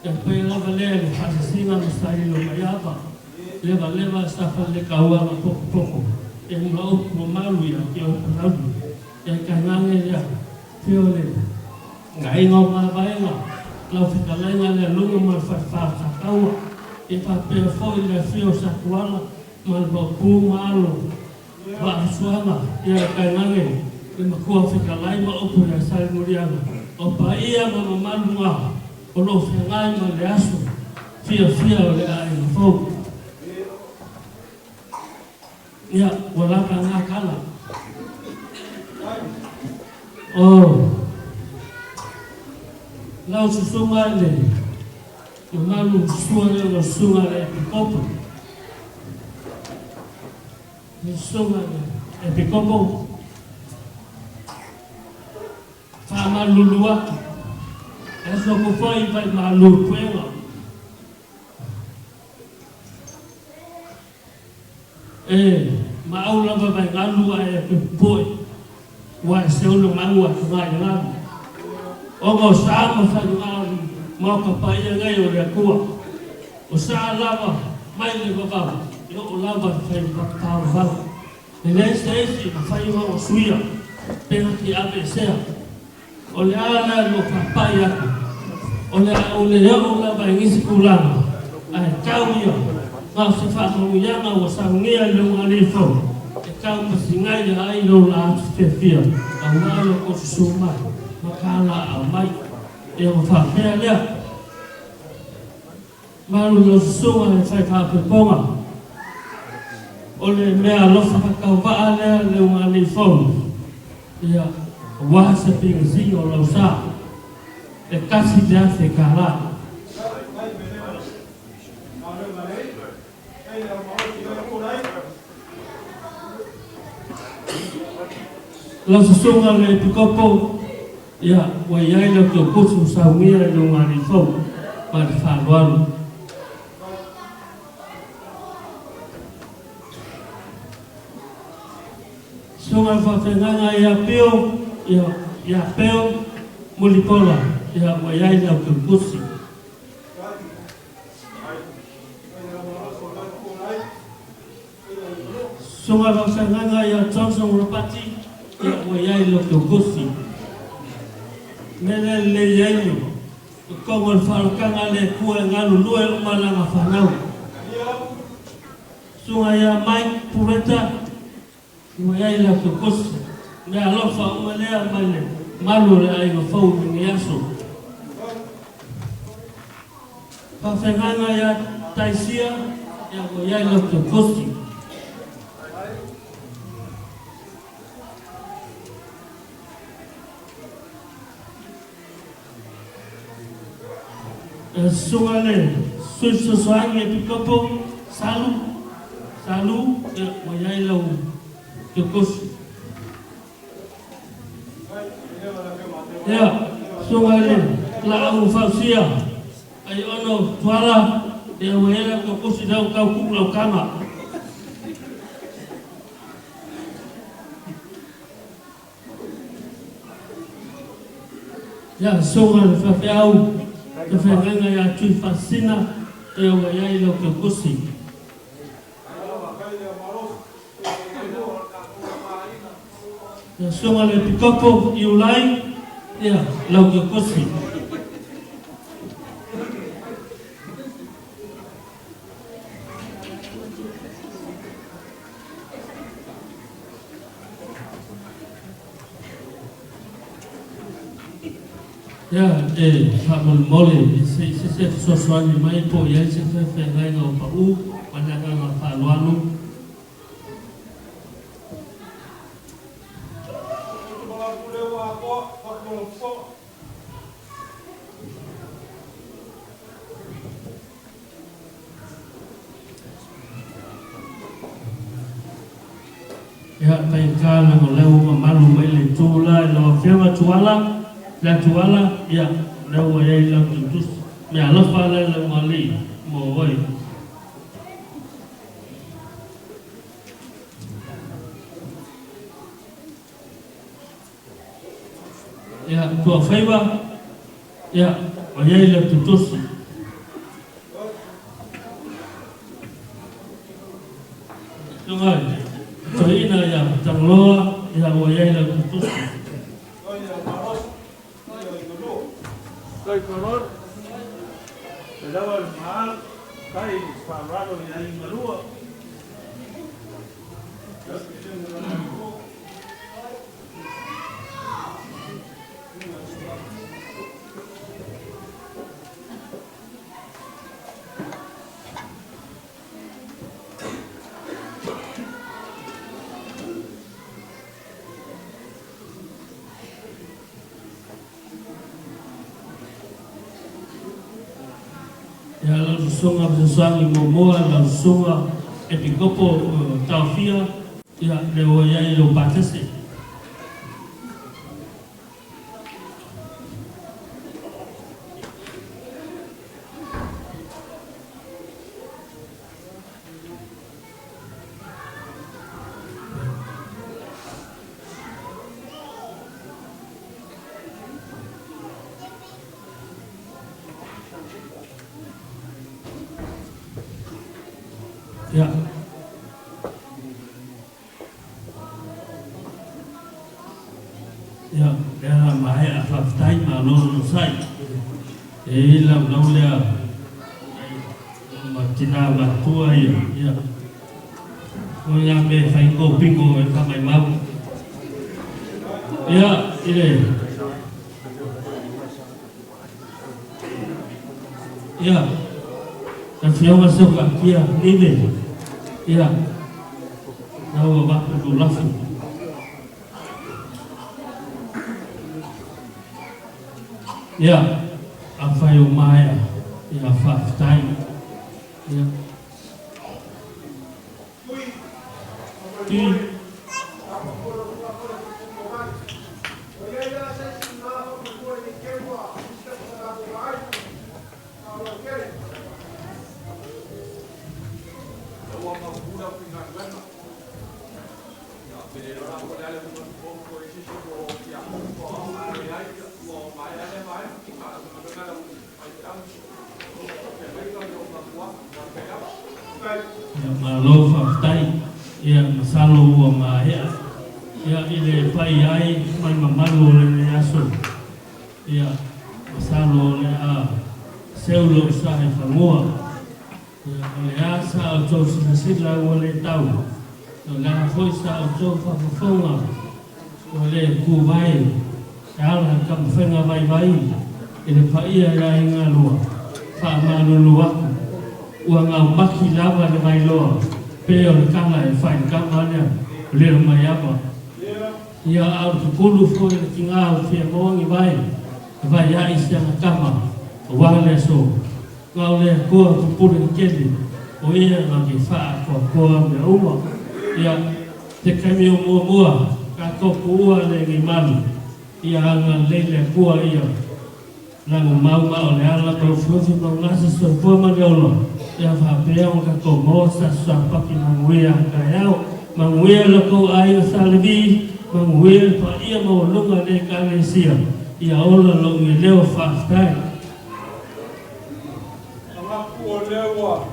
ia pai lava lea i le faasasiga ma sailo mai ava, levaleva safa le kauaga pokopoko, e hula upu mamalu ia te o Palauli, ia tainane lea Afio le Aiga o Mavaega, lau fetalaiga Lealuga ma le Falefa o Sataua, ia faapea foi le afio o Satuala ma le Maopu ma Alo Vaafusuaga, ia le tainane le Matua Fetalai ma upu ia Salemuliaga, o paia ma mamalu na o lo o feagai ma le aso fiafia o le aiga fou. Ia, ua lava na tala. O lau susuga i le mamalu sua lea o lau susuga i le Epikopo. Le susuga i le Epikopo, faamalulu atu, e aso atu foi vai malu puega. E maau lava vai galu ae e popoe, ua e seu magu atu ngai le galu. Ona o sa ma faiga o le maota paia nei o le Atua. O sa lava mai le vavau, e oo lava i le fai vavau. E leai se isi na fai ona suia, pe na te aveesea. O le a lea lou faapai atu, o le a ou le oo lava i nisi tulaga, ae tau ia, na o se faamanuiaga ua saunia i le ugaalii fou, e taumasigaia ai lou laau fiafia, aua lo tou susu mai ma talaaao mai. Ia ona faapea lea, malu lau susuga i le fai faapopoga, o le mea alofa faatauvaa lea le ugaalii fou, ia, aua se pigasiga o lau sa, e $1,000. Lau susuga le Epikopo, ia, ua i ai lau teukusi ua saunia i le ugaalii fou ma le faaaloalo. Susuga le faafeagaiga ia Pio, ia, ia Peo Mulipola, ia, ua i ai lau teukusi. Susuga le faafeagaiga ia Johnson Ropati, ia, ua i ai lau teukusi. Mea lea e lelei ai le totonu o le faalotagaga a le Atua e galulue uma lana fanau. Susuga ia Mike Pureta, ua i ai lau teukusi. Mea alofa uma lea mai le malu o le aiga fou i lenei aso. Faafeagaiga ia Taisia, ia ua i ai lau teukusi. Susuga le Sui Fesoasoani Epikopo Salu, Salu, ia ua i ai lau teukusi. Ia, susuga i le Laau Fausia Aiono Tuala, ia ua i ai lau teukusi lau tau tuu lau tama. Ia, susuga i le faifeau le feagaiga ia Tui Faasisina, ia ua i ai lau teukusi. Ia, susuga i le Epikopo Iulai, ia, lau teukusi. Ia, e faamolemole se i se se fesoasoani mai po o i ai se faifeagaiga o pau ma le agaga faaaloalo. Ia, faigata leaga o lea ua mamalu mai le itu la i lau Afioga Tuala, lea Tuala, ia, o lea ua i ai lau tutusi. Mea alofa lea i lau alii mo oe. Ia, Tuafaiva, ia, ua i ai lau tutusi. Susuga i le Toeaina ia Tagaloa, ia ua i ai lau tutusi. Toi kolor. Le lawa le mahal. Kai whaaralo i ai ngalua. Ia lau susuga fesoasoani muamua lau susuga Epikopo Taofia ia le ua i ai lou patese. Ia. Ia, lea maea faafetai malo onosai. E i ai laulau lea ma tina matua ia. Ia. O ia me whaingo pingo e whamai mau. Ia, ile. Ia, ka fioga se ka kia nile. Ia, na ua vaku lu lafu. Ia, a whai o maea, ia whawhitai. Ia. Tui. Ia malo faafetai ia masalo ua maea ia i le pai ai ma le mamalu o lenei aso ia masalo o le a seu lou sa i fanua ia o le a sa outou silasila ua le tau o le a foi sa outou faafofoga ua le ku vai e ala i taumafaiga vaivai i le paia i aiga lua faamalulu aku ua gaumaki lava le vailoa pe o le kala e fai kama lea o lelo mai ava ia a o le pupulu foi le tiga o fia maua ni vai e vai aʻi siaga kama auā le aso na o le Atua pupulu tetele o ia na ke faakoakoa mea uma ia te taimi o muamua tatou puua le geimalu ia agalelei le Atua ia lagomau ma o le ala ma ufiofi ma gasa soifua ma le ola ia faapea ona tatou maua se aso Sapati manuia a taeao manuia lo tou aiga Sa Levi manuia le paia maualuga o le Ekalesia ia ola lou leo faafetai. Manatu o lea ua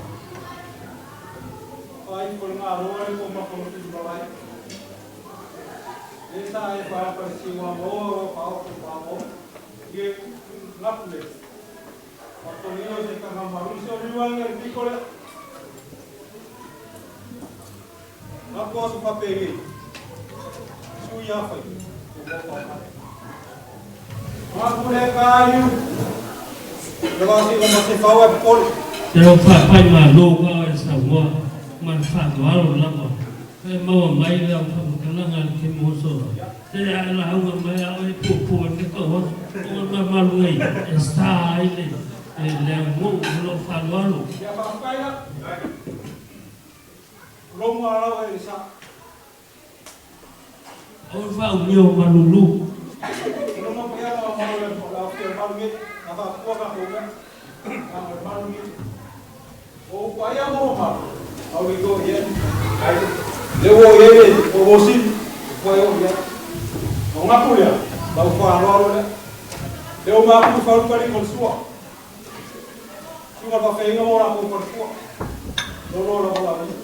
faaifo le galoa le ko malai. Le sa e fa pa si wa mo wa pa o pa o. Ye ngapu le. Pa ko ni o se ka ha maru se o riwa le piko le. Ngapu o su pa pe ni. Su ya fa. O mo pa pa. Ngapu le ka yu. Le va si ma se fa wa pol. Te o whaapai malo ka o e saunoa ma le faaaloalo lava. E maua mai le au whamatalanga le ke mosola. Te ae lauga mai a oe puapua i te kau atu. O ngā malu nei e sa ai le le aganuu o lou faaaloalo. Ia faafetai la. Lomo alau e sa. O le faaumia o malulu. Lomo pea ma malu le la o ke malu nge na faapua ka ko mea. Na mo malu nge. O paia mo malu. Au i go ye. Ai le wo ye le o wo si. O o ye. O ngapu lea. Lau faaaloalo lea. Le o mapu falu pali kon sua. Suga pa whainga mo la ko kon sua. No no la la ni.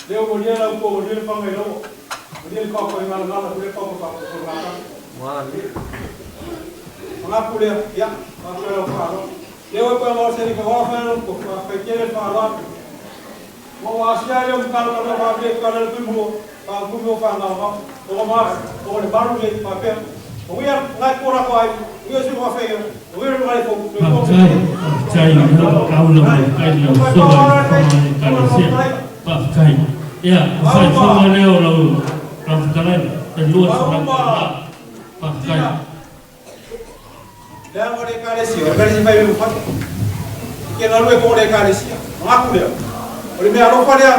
Le o molia la ko molia le whangai lawa. Molia le papa i ngala ngala, le papa pa ko ngala. Magapu lea, ia, faafetai lau faaaloalo. Lea ua toe maua se alii faoa fai lau tofa, faafetai tele le faaaloalo. Ua ou asia ai lea o matalo ka mea faapea i tala le tuimua, faatumi o faagaogao. Toga mafu, toga le malu nei, faapea. Manuia lena itu o latou aiga, manuia si fafeia, manuia le malae fou, soifua ma ia Faafetai, faafetai i lau kaula mai kai lau soga i le fofoga o le Ekalesia. Faafetai. Ia, o faaifoga lea o lau lau fetalaiga, e $200. Faafetai. Leaga o le Ekalesia, o le Ekalesia fai mea fai. I ke galue foi o le Ekalesia. Manatu lea, o le mea alofa lea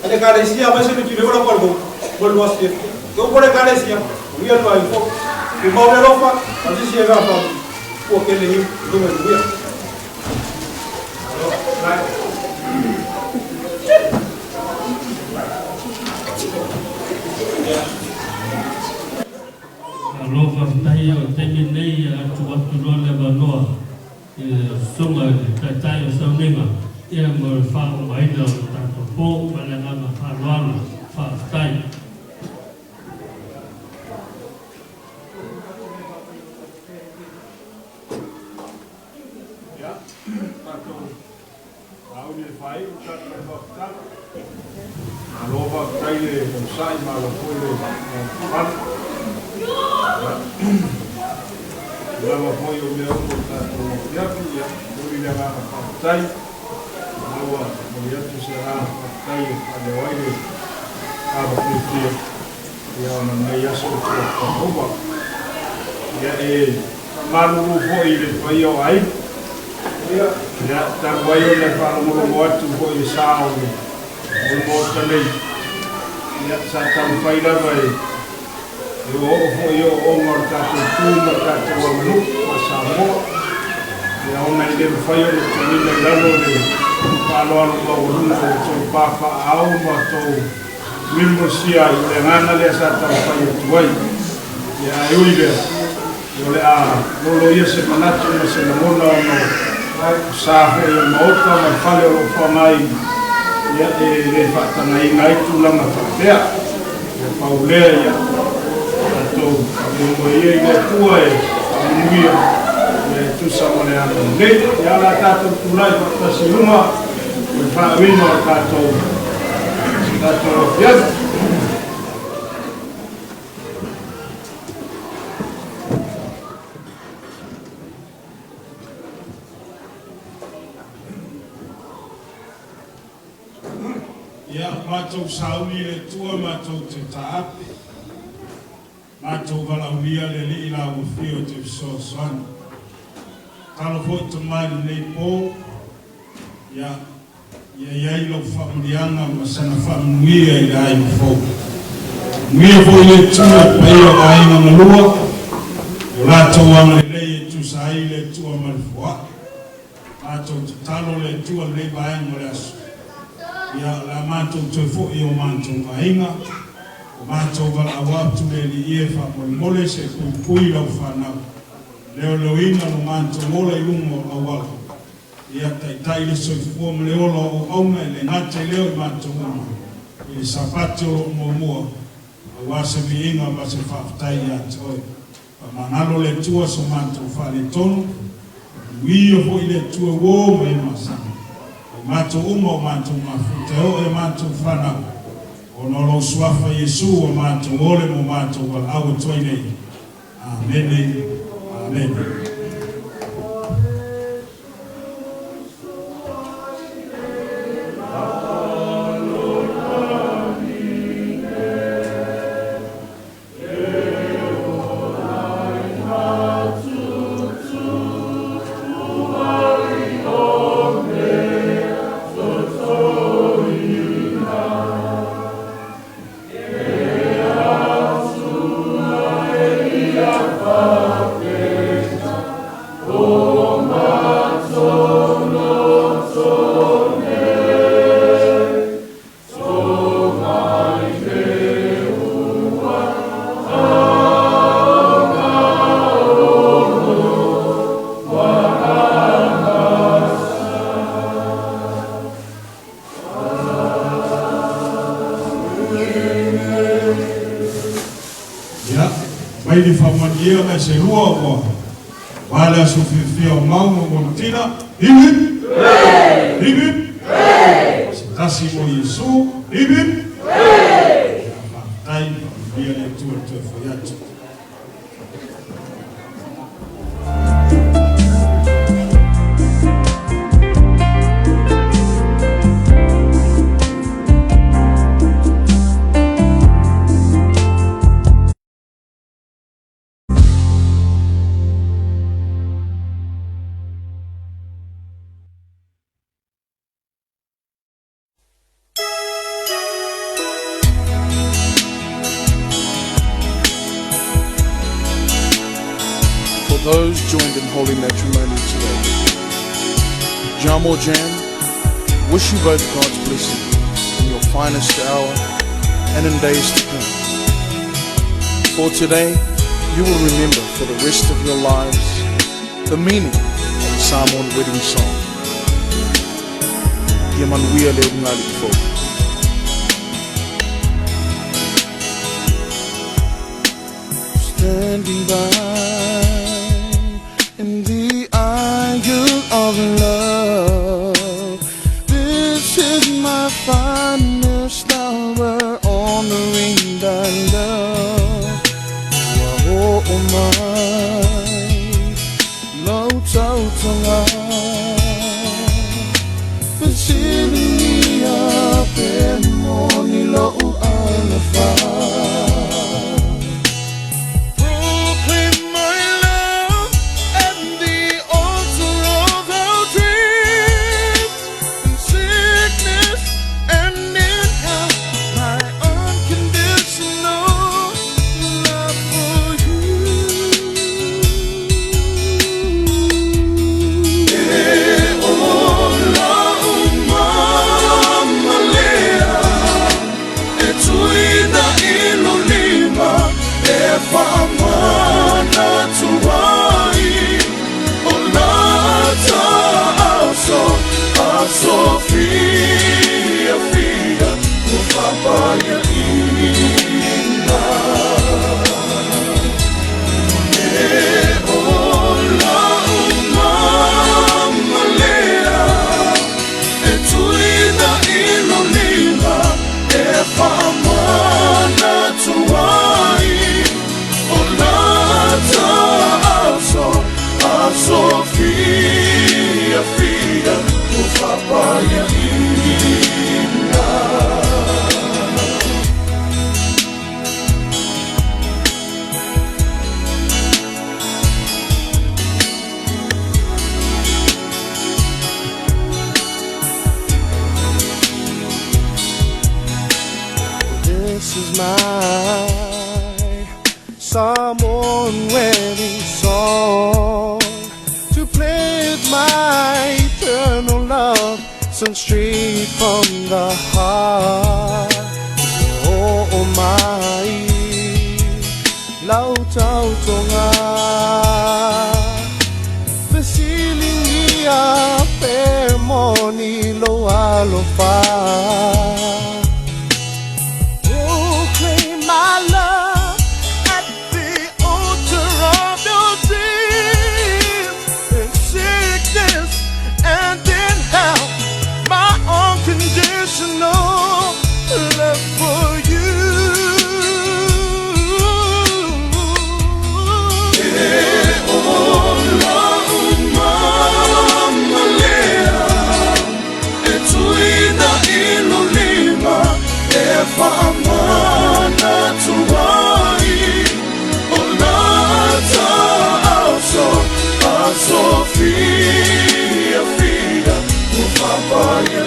a le Ekalesia aemaise le tino la palvo, mo le loa fiafia. Ke upu a le Ekalesia, manuia le vaega fou. Tumau le alofa, a o sisi e vea fau, ua kele i luga i manuia. Malo faafetai o le taimi lenei a tuu atu loa le avanoa i le Susuga i le Taitai o Sauniga ia mo le faaumaina o le tatou po ma le agaga faaaloalo. Faafetai. Ia, tatou Auli e faaiu le tatou faafetai. Malo faafetai le onosai, malo foi le lavapapale. Ia lava foi o mea uma o le tatou afiafi, ia momoli le agaga faafetai. O lena ua momoli atu se agaga faafetai e faaleo ai le ava fiafia ia ona lenei aso o Tuafaova. Ia e faamalulu foi i le paia o aiga. Ia, talu ai ona e faalogologo atu foi i le sa o le Maota nei, ia, sa taumafai lava e oooo foi i ooooga o le tatou tu ma le tatou aganuu faa-Samoa, ia, ona e le mafai ona tuuina i lalo le faaaloalo maualuga o outou papaaao ma outou mimosia ai, o le agaga lea sa taumafai atu ai. Ia, ae ui i lea, O le a loloia se manatu ma se lagona ona o sa foi o le Maota ma le fale o lo o faaaogaina, ia, e le faatagaina ai tulaga faapea. Ia pau lea, ia tatou faamoemoe ia i le Atua e faamanuia, ia e tusa ma le agalelei. Ia o le a tatou tulai faatasi i luma o le faauiga o le tatou tatou afiafi. Ia, matou sauni i le Atua matou te taape, matou valaaulia le Alii la ua fio e te fesoasoani. Tatalo foi tama i lenei po, ia, ia i ai lau faamanuiaga ma sana faamanuia i le aiga fou. Manuia foi le Atua i paia o aiga na lua, o latou agalelei e tusa ai le Atua ma le foai. Matou tatalo le Atua lenei vaega o le aso. Ia, o le a matou toe foi i o matou aiga, o matou valaau atu le Alii e faamolemole se puipui lau fanau. Leoleoina lo matou ola i luga o auala. Ia taitai le soifua ma le ola o auauna e le gata i lea o i matou uma i le Sapati o lo o muamua, aua se viiga ma se faafetai ia te Oe. Faamagalo le Atua so matou faaletonu, faamanuia foi le Atua ua o mai e masani, o i matou uma o matou mafuta e oo i a matou fanau, ona o Lou Suafa Iesu ua matou ole mo matou valaau atu ai nei. Amene. Amene. Ia, Mai le faamanuiaga e selua ua aua le aso fiafia o Mau ma Malutina. Hip hip! Hip hip! Se tasi mo Iesu. Hip hip! Ia faafetai, faamanuia le Atua i le toe foi atu. For those joined in holy matrimony today, Jamo Jam, wish you both God's blessing in your finest hour and in days to come. For today, you will remember for the rest of your lives the meaning of the Samoan wedding song. Ia manuia le ulugalii fou. Standing by in the aisle of love, this is my finest hour, honoring thy love. Ua oo mai lau tautoga, fesiligia pe moni lou alofa. Proclaim my love at the altar of our dreams, in sickness and in health, my unconditional love for you. E o lau mama lea, e tuina i lou lima, e faamanatu ai o lata aso, aso fiafia ua faapaiaina. E o lau mama lea, e tuina i lou lima, e faamanatu ai o lata aso, aso fiafia ua faapaiaina. This is my Samoan wedding song to pledge my eternal love, sung straight from the heart. Oh, my lau tautoga, fesiligia pe moni lou alofa. Proclaim my love at the altar of your dreams, in sickness and in health, my unconditional love for you. E o lau mama lea, e tuina i lou lima, e faamanatu ai o lata aso, aso fiafia ua faapaiaina.